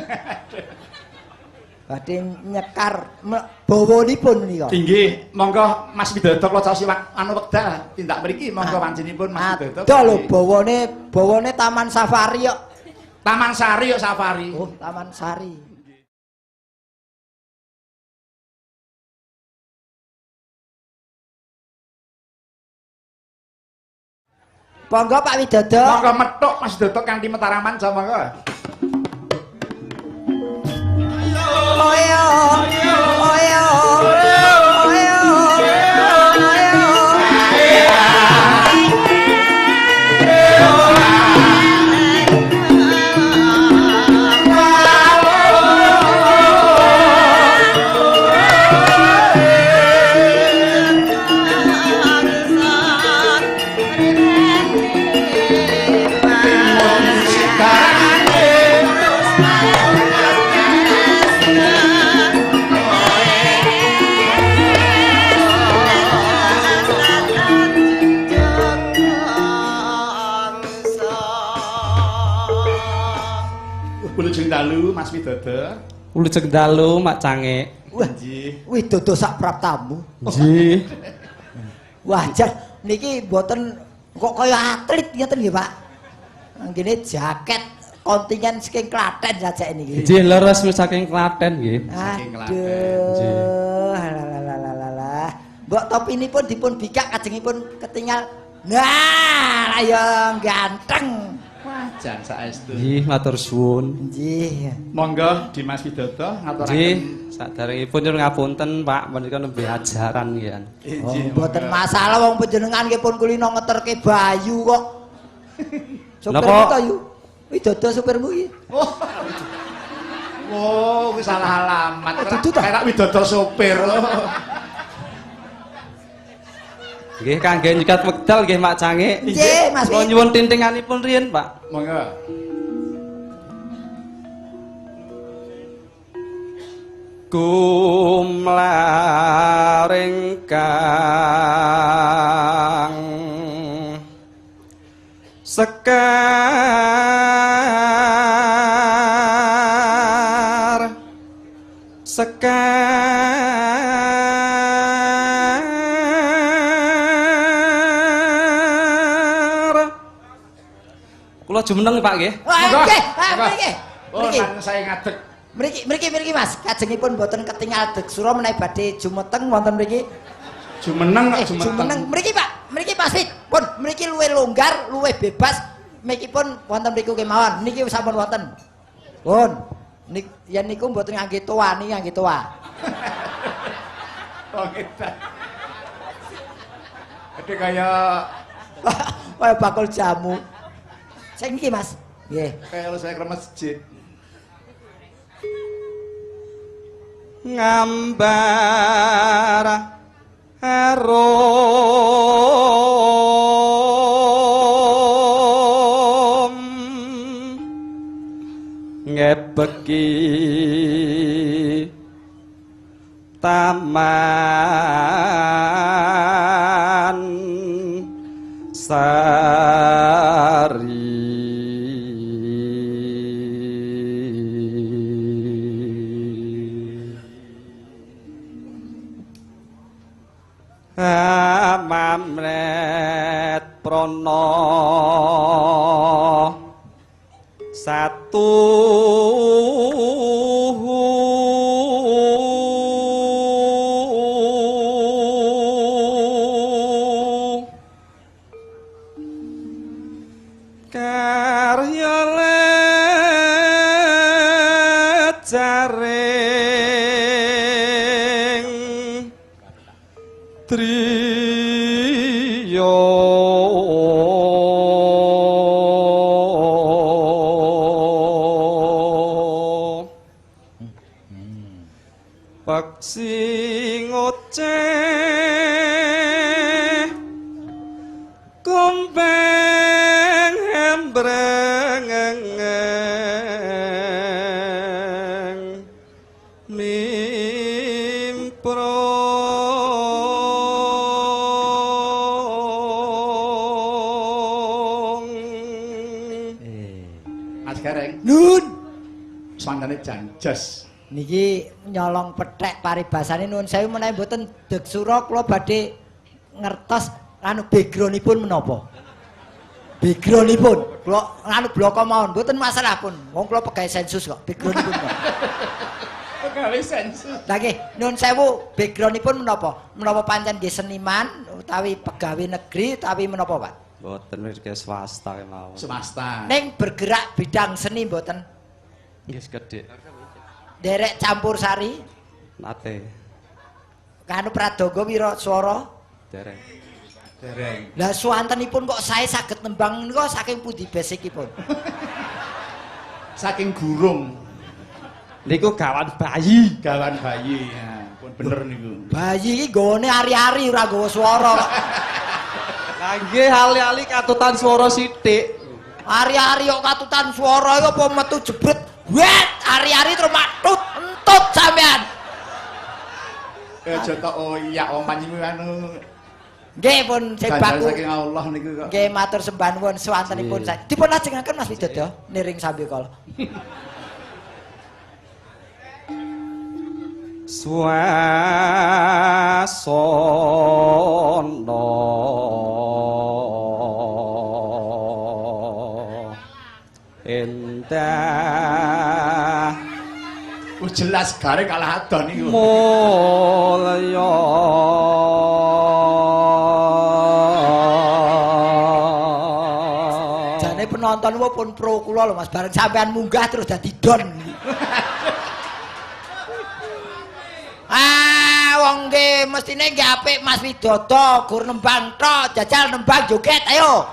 Badhe nyekar bawanipun menika. Inggih, monggo Mas Widodo kula caosi anu wekdal tindak mriki monggo wancinipun Mas Widodo. Aduh lho bawane bawane Taman Safari kok. Taman Sari kok safari. Oh, Taman Sari. Monggo Pak Widodo. Monggo methuk Mas Widodo kanthi metaraman sa monggo. Oyo. Oyo. Oyo. Oyo. Wilujeng dalu Mas Widodo. Wilujeng dalu Mak Cangik. Wah, Nggih. Widodo sak praptamu. Nggih. Wah, jan niki mboten kok kaya atlet ngeten nggih, Pak. Nggene jaket kontingen saking Klaten sajake niki. Nggih, leres saking Klaten nggih. Saking Klaten. Aduh, lalalalalah. Mbok topinipun dipun bikak kajengipun ketinggal. Nah, ayo ganteng. Wah, jan saestu. Nggih, matur suwun. Nggih. Monggo Dimas Widodo ngaturaken. Nggih, saderengipun nyuwun ngapunten Pak, menika nembe ajaran nggih. Nggih, mboten masalah wong panjenengan nggih pun kulino ngeterke bayu kok. Supirmu to, Yu? Widodo supirmu iki. Oh, kuwi salah alamat. Kayak Widodo sopir. Nggih, kangge nyekat wekdal nggih Mak Cangik. Nggih, Mas. Kula nyuwun tintinganipun riyin, Pak. Monggo. Gumlaring kang sekar sekar kula jumeneng Pak nggih. Nggih, mriki. Oh, nang saya ngadeg. Mriki, mriki, mriki Mas. Kajengipun mboten ketingal Deksura menawi badhe jumeteng wonten mriki. Jumeneng kok jumeteng. Jumeneng mriki Pak. Mriki Mas Wid. Pun mriki luwih longgar, luwih bebas. Mriki pun wonten mriku kemawon. Niki sampun wonten. Pun. Nik yen niku mboten ngangge toa, niki ngangge toa. Oh, ngedan. Gede kaya kaya bakul jamu. Sing iki Mas. Nggih. Kaya saya ke masjid. Ngambar arum ngebeki taman sari. Mamret prana satu karya lejaring triyo peksi ngoceh kumbang hembreng mimpro. Mas Gareng. Nun. Sangane janjes. Niki nyolong pethek paribasane nuwun sewu menawi mboten Deksura kula badhe ngertos anu backgroundipun menapa. Backgroundipun kula anu bloko mawon mboten masalah pun. Wong kula pegawe sensus kok backgroundipun. Pegawe sensus. Lah nggih nuwun sewu backgroundipun menapa? Menapa pancen nggih seniman utawi pegawe negeri utawi menapa, Pak? Mboten mriki swasta kemawon. Swasta. Ning bergerak bidang seni mboten? Nggih sekedhik. Derek campur sari? Nate. Kanu Pradoga Wiraswara? Dereng. Dereng. Lah suwantenipun kok sae saged nembang nika saking pundi basicipun? Saking gurung. Niku gawan bayi. Gawan bayi. Ya, pun bener niku. Bayi iki nggone ari-ari ora nggawa swara kok. Lah nggih ali-ali katutan swara sithik. Ari-ari kok katutan swara iku apa metu jebret. Wet, ari-ari terus matut entut sampean. Aja tok oyak wong panjenengan anu. Nggih pun sebaku saking Allah niku kok. Nggih matur sembah nuwun suwantenipun. Dipun lajengaken Mas Widodo niring sambekala. Swasana endah. Wis jelas gare kalah adoh niku. Mulya. Jane penonton pun pro kula lho Mas, bareng sampean munggah terus dadi don. Ah, wong nggih mestine nggih apik Mas Widodo, gur nembang tok, jajal nembang joget ayo.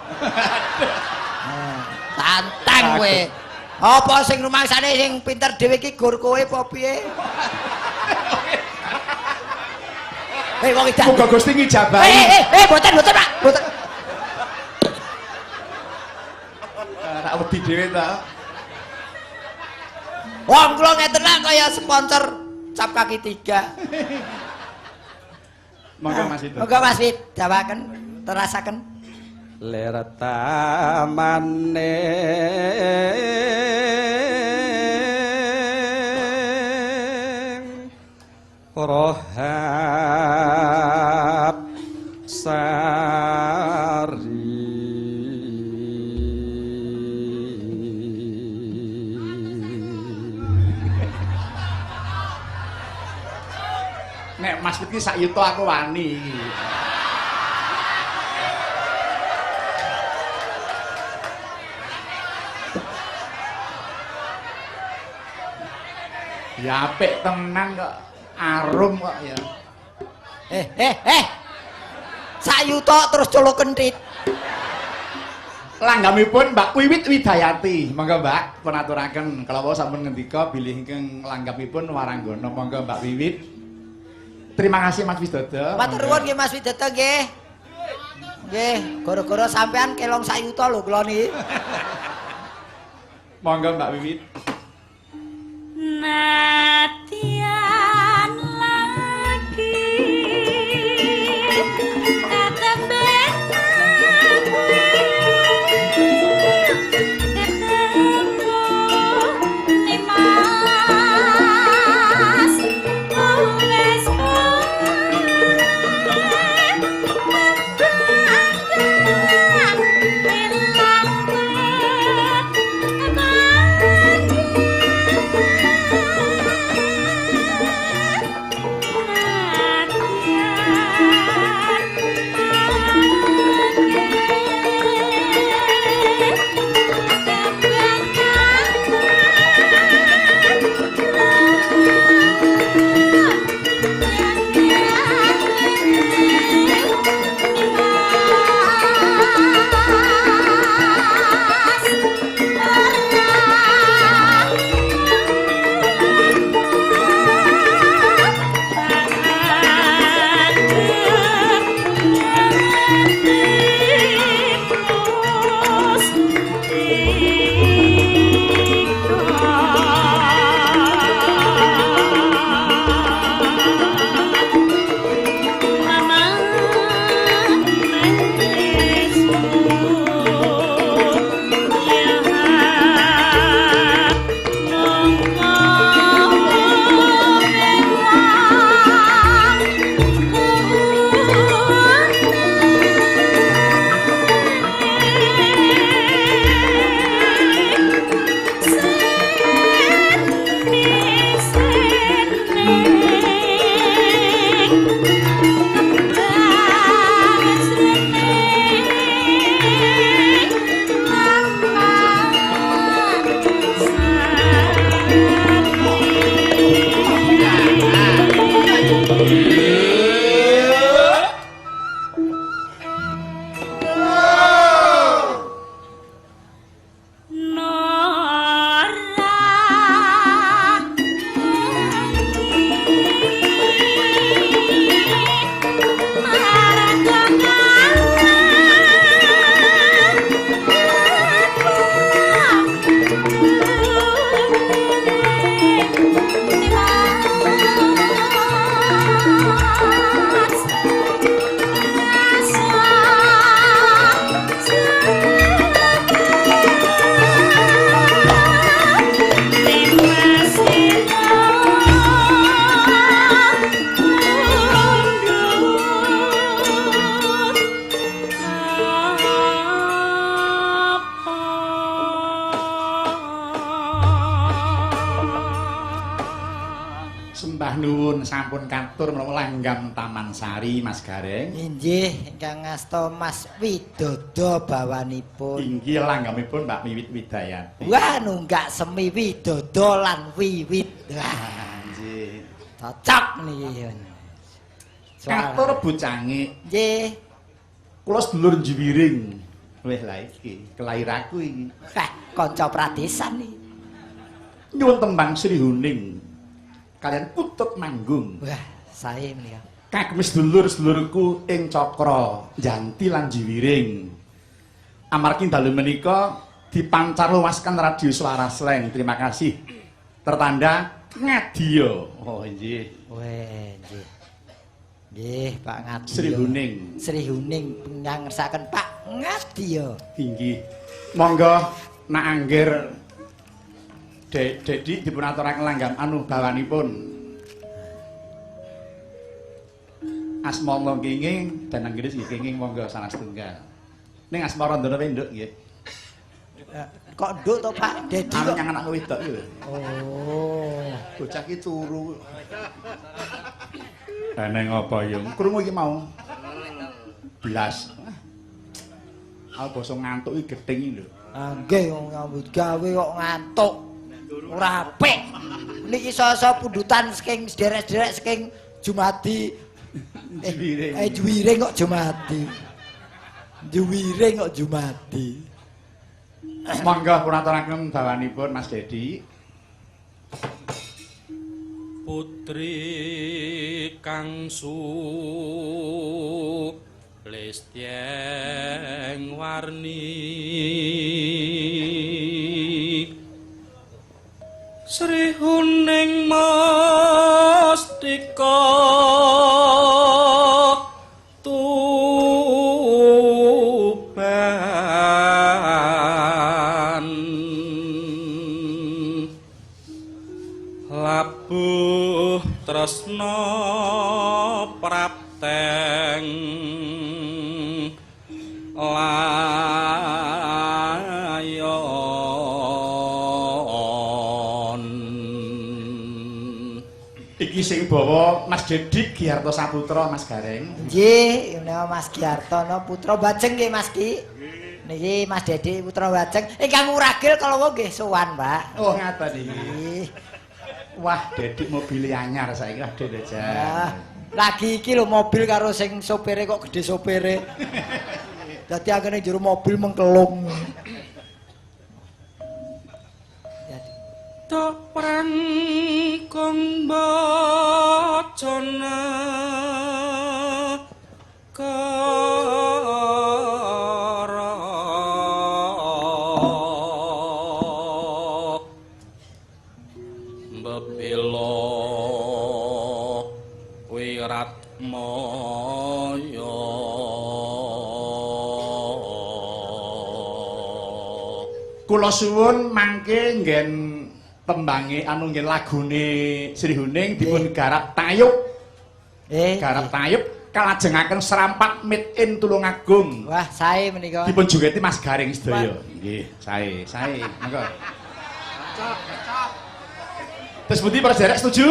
Tantang kowe. Apa sing rumangsane sing pinter dhewe iki gur kowe apa piye? Hei wong edan. Muga Gusti ngijabahi. Mboten mboten Pak, mboten. Rak wedi dhewe ta. Wong kula ngeten lah kaya sponsor cap kaki tiga. Monggo Mas Wid. Monggo Mas Wid, dawaken, terasaken. Lir tamane rohab sari. Nek Mas Wid ki sak yuta aku wani. Ya apik tenan kok, arum kok ya. Sak yuta terus colok kentit. Langgamipun Mbak Wiwit Widayati. Monggo Mbak, pun aturaken kala sampun ngendika bilih ingkang langgamipun waranggana. Monggo Mbak Wiwit. Terima kasih Mas Widodo. Matur nuwun nggih Mas Widodo nggih. Nggih, gara-gara sampean kelong sak yuta lho kula niki. Monggo Mbak Wiwit. Natian lagi katemben aku ketemu Mas wis pun katur menapa langgam Taman Sari Mas Gareng. Inggih, ingkang ngasta Mas Widodo bawanipun. Inggih langgamipun Mbak Wiwit Widayati. Wah, nunggak semi Widodo lan Wiwit. Wah, nggih. Cocok niki. Katur bocange. Nggih. Kula sedulur Njiwiring. Weh lah iki, kelairaku iki. Heh, kanca pradesan iki. Nyuwun tembang Sri Huning. Kalian Kutut Manggung. Wah, sae menika. Kagem sedulur-sedulurku ing Cakra, Janti lan Jiwiring. Amargi dalu menika dipancarluaskan radio Suara Slank. Terima kasih. Tertanda Ngadiya. Oh nggih. Weh, nggih. Nggih, Pak Ngadiya. Sri Huning. Sri Huning ingkang ngersakaken Pak Ngadiya. Inggih. Monggo nak angger Dedi dipun aturaken langgam anu bawanipun. Asmara kenging dan Inggris nggih kenging monggo salah setunggal. Ning Asmara ndono nduk nggih. Kok nduk to Pak Dedi kok kok nyang anak wedok iki lho. Oh, bocah iki turu. Eneng apa yo? Krungu iki mau. Blas. Aku basa ngantuk iki gething iki lho. Ah nggih wong nyambut gawe kok ngantuk. Ora apik. Niki sasa pundutan saking sederek-sederek saking Jumadi. Juwiring. Juwiring kok Jumadi. Juwiring kok Jumadi. Monggo pun aturaken bawanipun Mas Dedi. Putri kang sulistyeng warni Sri Huning Mustika Tuban labuh tresna prapteng layon. Iki sing bawa Mas Dedi Giarto Saputra Mas Gareng. Nggih, menawa Mas Giarto no putra Bajeng nggih Mas Ki. Niki Mas Dedi putra Bajeng ingkang uragil kala wau nggih sowan, Pak. Oh, ngaten iki. Nggih. Wah, Dedi mobile anyar saiki lah Ded aja. Lagi iki lho mobil karo sing sopire kok gedhe sopire. Dadi anggene jero mobil mengkelung. Tok prangkong bacana kara mbebela wiratmaya. Kula suwun mangke nggen tembange anu nggih lagune Sri Huning dipun garap tayub. Garap tayub kalajengaken serampat made in Tulungagung. Wah, sae menika. Dipun jogeti Mas Gareng sedaya. Nggih, sae, sae. Monggo. Terus pundi para derek setuju?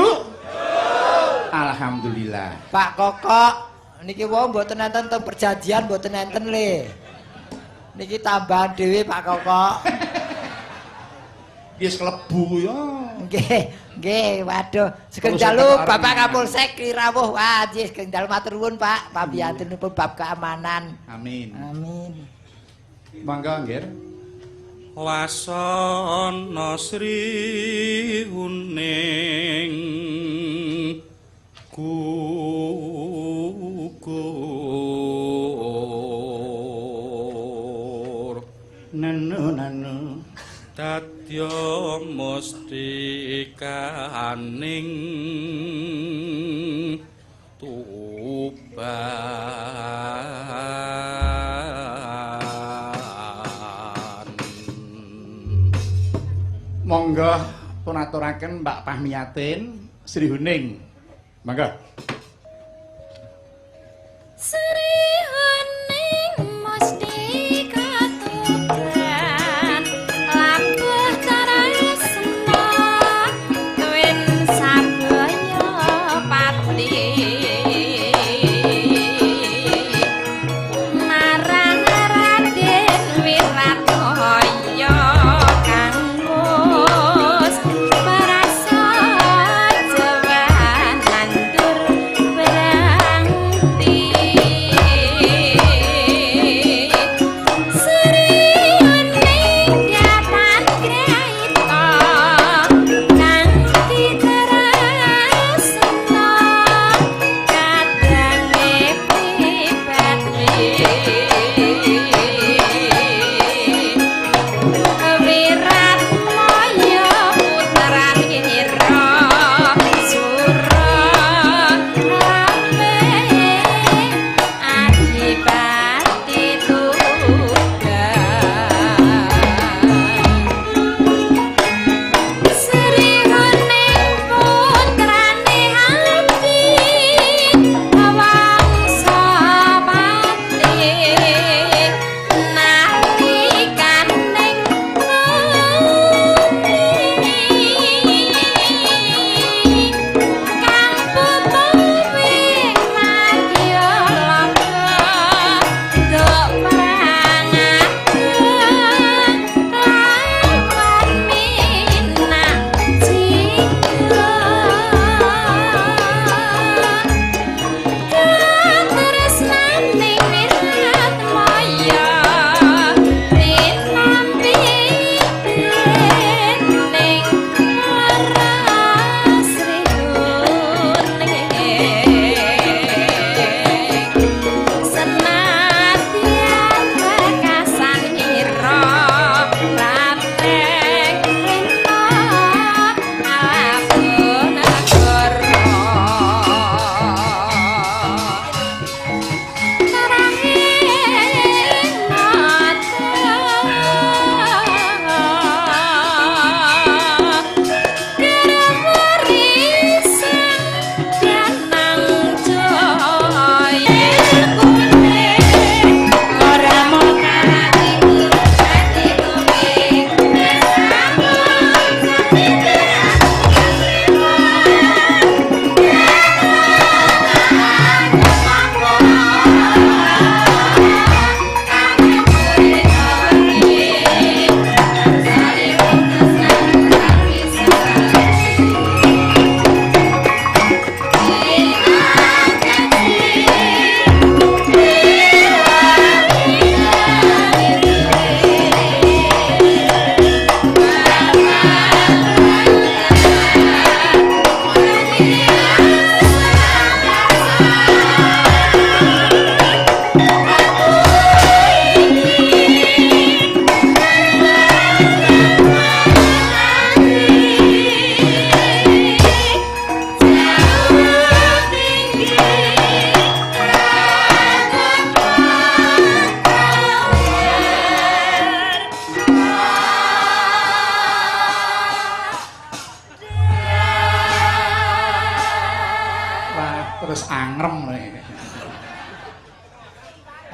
Alhamdulillah. Pak Kokok niki wau mboten enten teng perjanjian mboten enten le. Niki tambahan dhewe Pak Kokok. Wis klebu ya. Nggih, nggih, waduh. Sugeng dalu Bapak Kapolsek rawuh. Wah, nggih sugeng dalu matur nuwun Pak. Pambiyantunipun bab keamanan. Amin. Amin. Monggo nggih. Wasana Sri Huning gugur nanu nanu dadya mustikaning Tuban. Monggo pun aturaken Mbak Pahmiyatin Sri Huning. Monggo. Sri Huning mustika Tuban labuh tresna twin sabaya pati.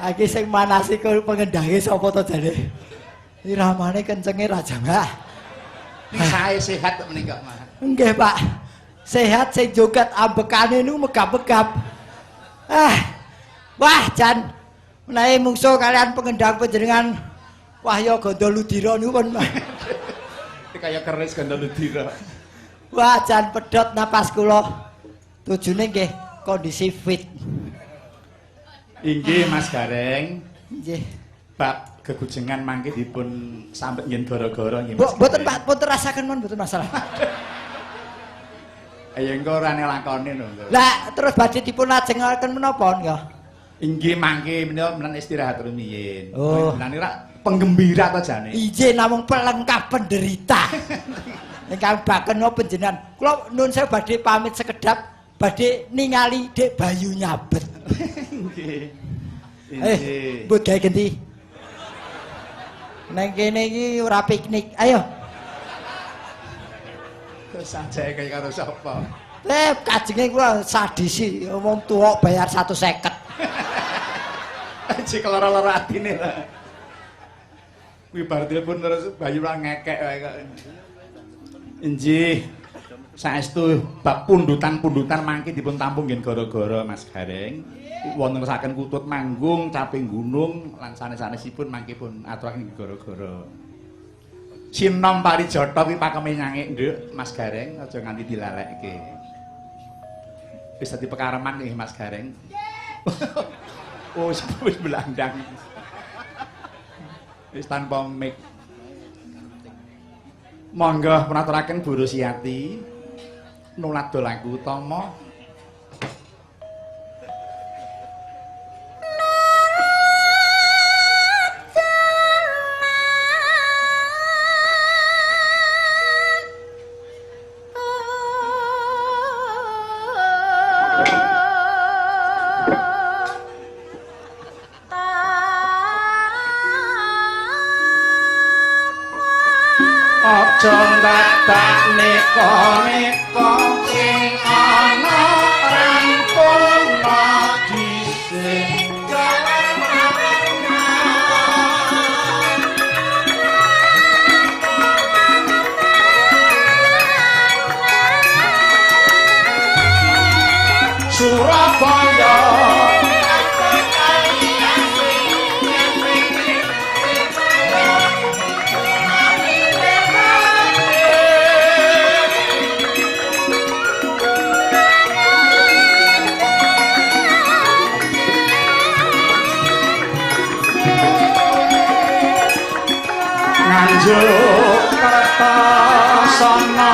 Iki sing manasi pengendange sapa to jane? Iramane kencenge ra jangah. Sae sehat kok menika, Mas. Nggih, Pak. Sehat sing joget ambekane niku megap-megap. Ah. Wah, jan menawi mungsuh kalian pengendang panjenengan Wahya Gandaludira niku pun kaya keris Gandaludira. Wah, jan pedhot napas kula. Tujune nggih kondisi fit. Inggih Mas Gareng. Nggih. Bab gegujengan mangke dipun sambet ngen gara-gara nggih Mas. Mboten Pak, pun terasaken mon mboten masalah. Ayo engko ora lakone lho. Lah terus badhe dipun lajengaken menapa nggih? Inggih mangke menika menan istirahat rumiyin. Oh. Menan ora penggembira ta jane. Inggih namung pelengkap penderita. Ingkang baken panjenengan. Kula nun sewu badhe pamit sekedap badhe ningali Dek Bayu nyabet. Nggih. Eh, mbok gawe genti. Neng kene iki ora piknik. Ayo. Sajake kaya karo sapa? Eh, kajenge kula sadisi wong tuwa bayar 150. Cek lara-lara atine lah. Kuwi bar telepon terus Bayu ora ngekek wae kok. Inggih. Saestu bab pundutan-pundutan mangke dipun tampung nggih gara-gara Mas Gareng. Wonten saken kutut manggung, caping gunung lan sanes-sanesipun mangke pun aturaken gara-gara. Sinom Parijata kuwi pakeme nyangik, Nduk, Mas Gareng, aja nganti dilalekke. Wis dadi pekareman nggih Mas Gareng. Oh, wis belandang. Wis tanpa mic. Monggo punaturaken Bu Rusiati. Nulat lagu utama. Aja ndadak neka-neka sing ana rampung dhisik. Surabaya Nganjuk Kertasana.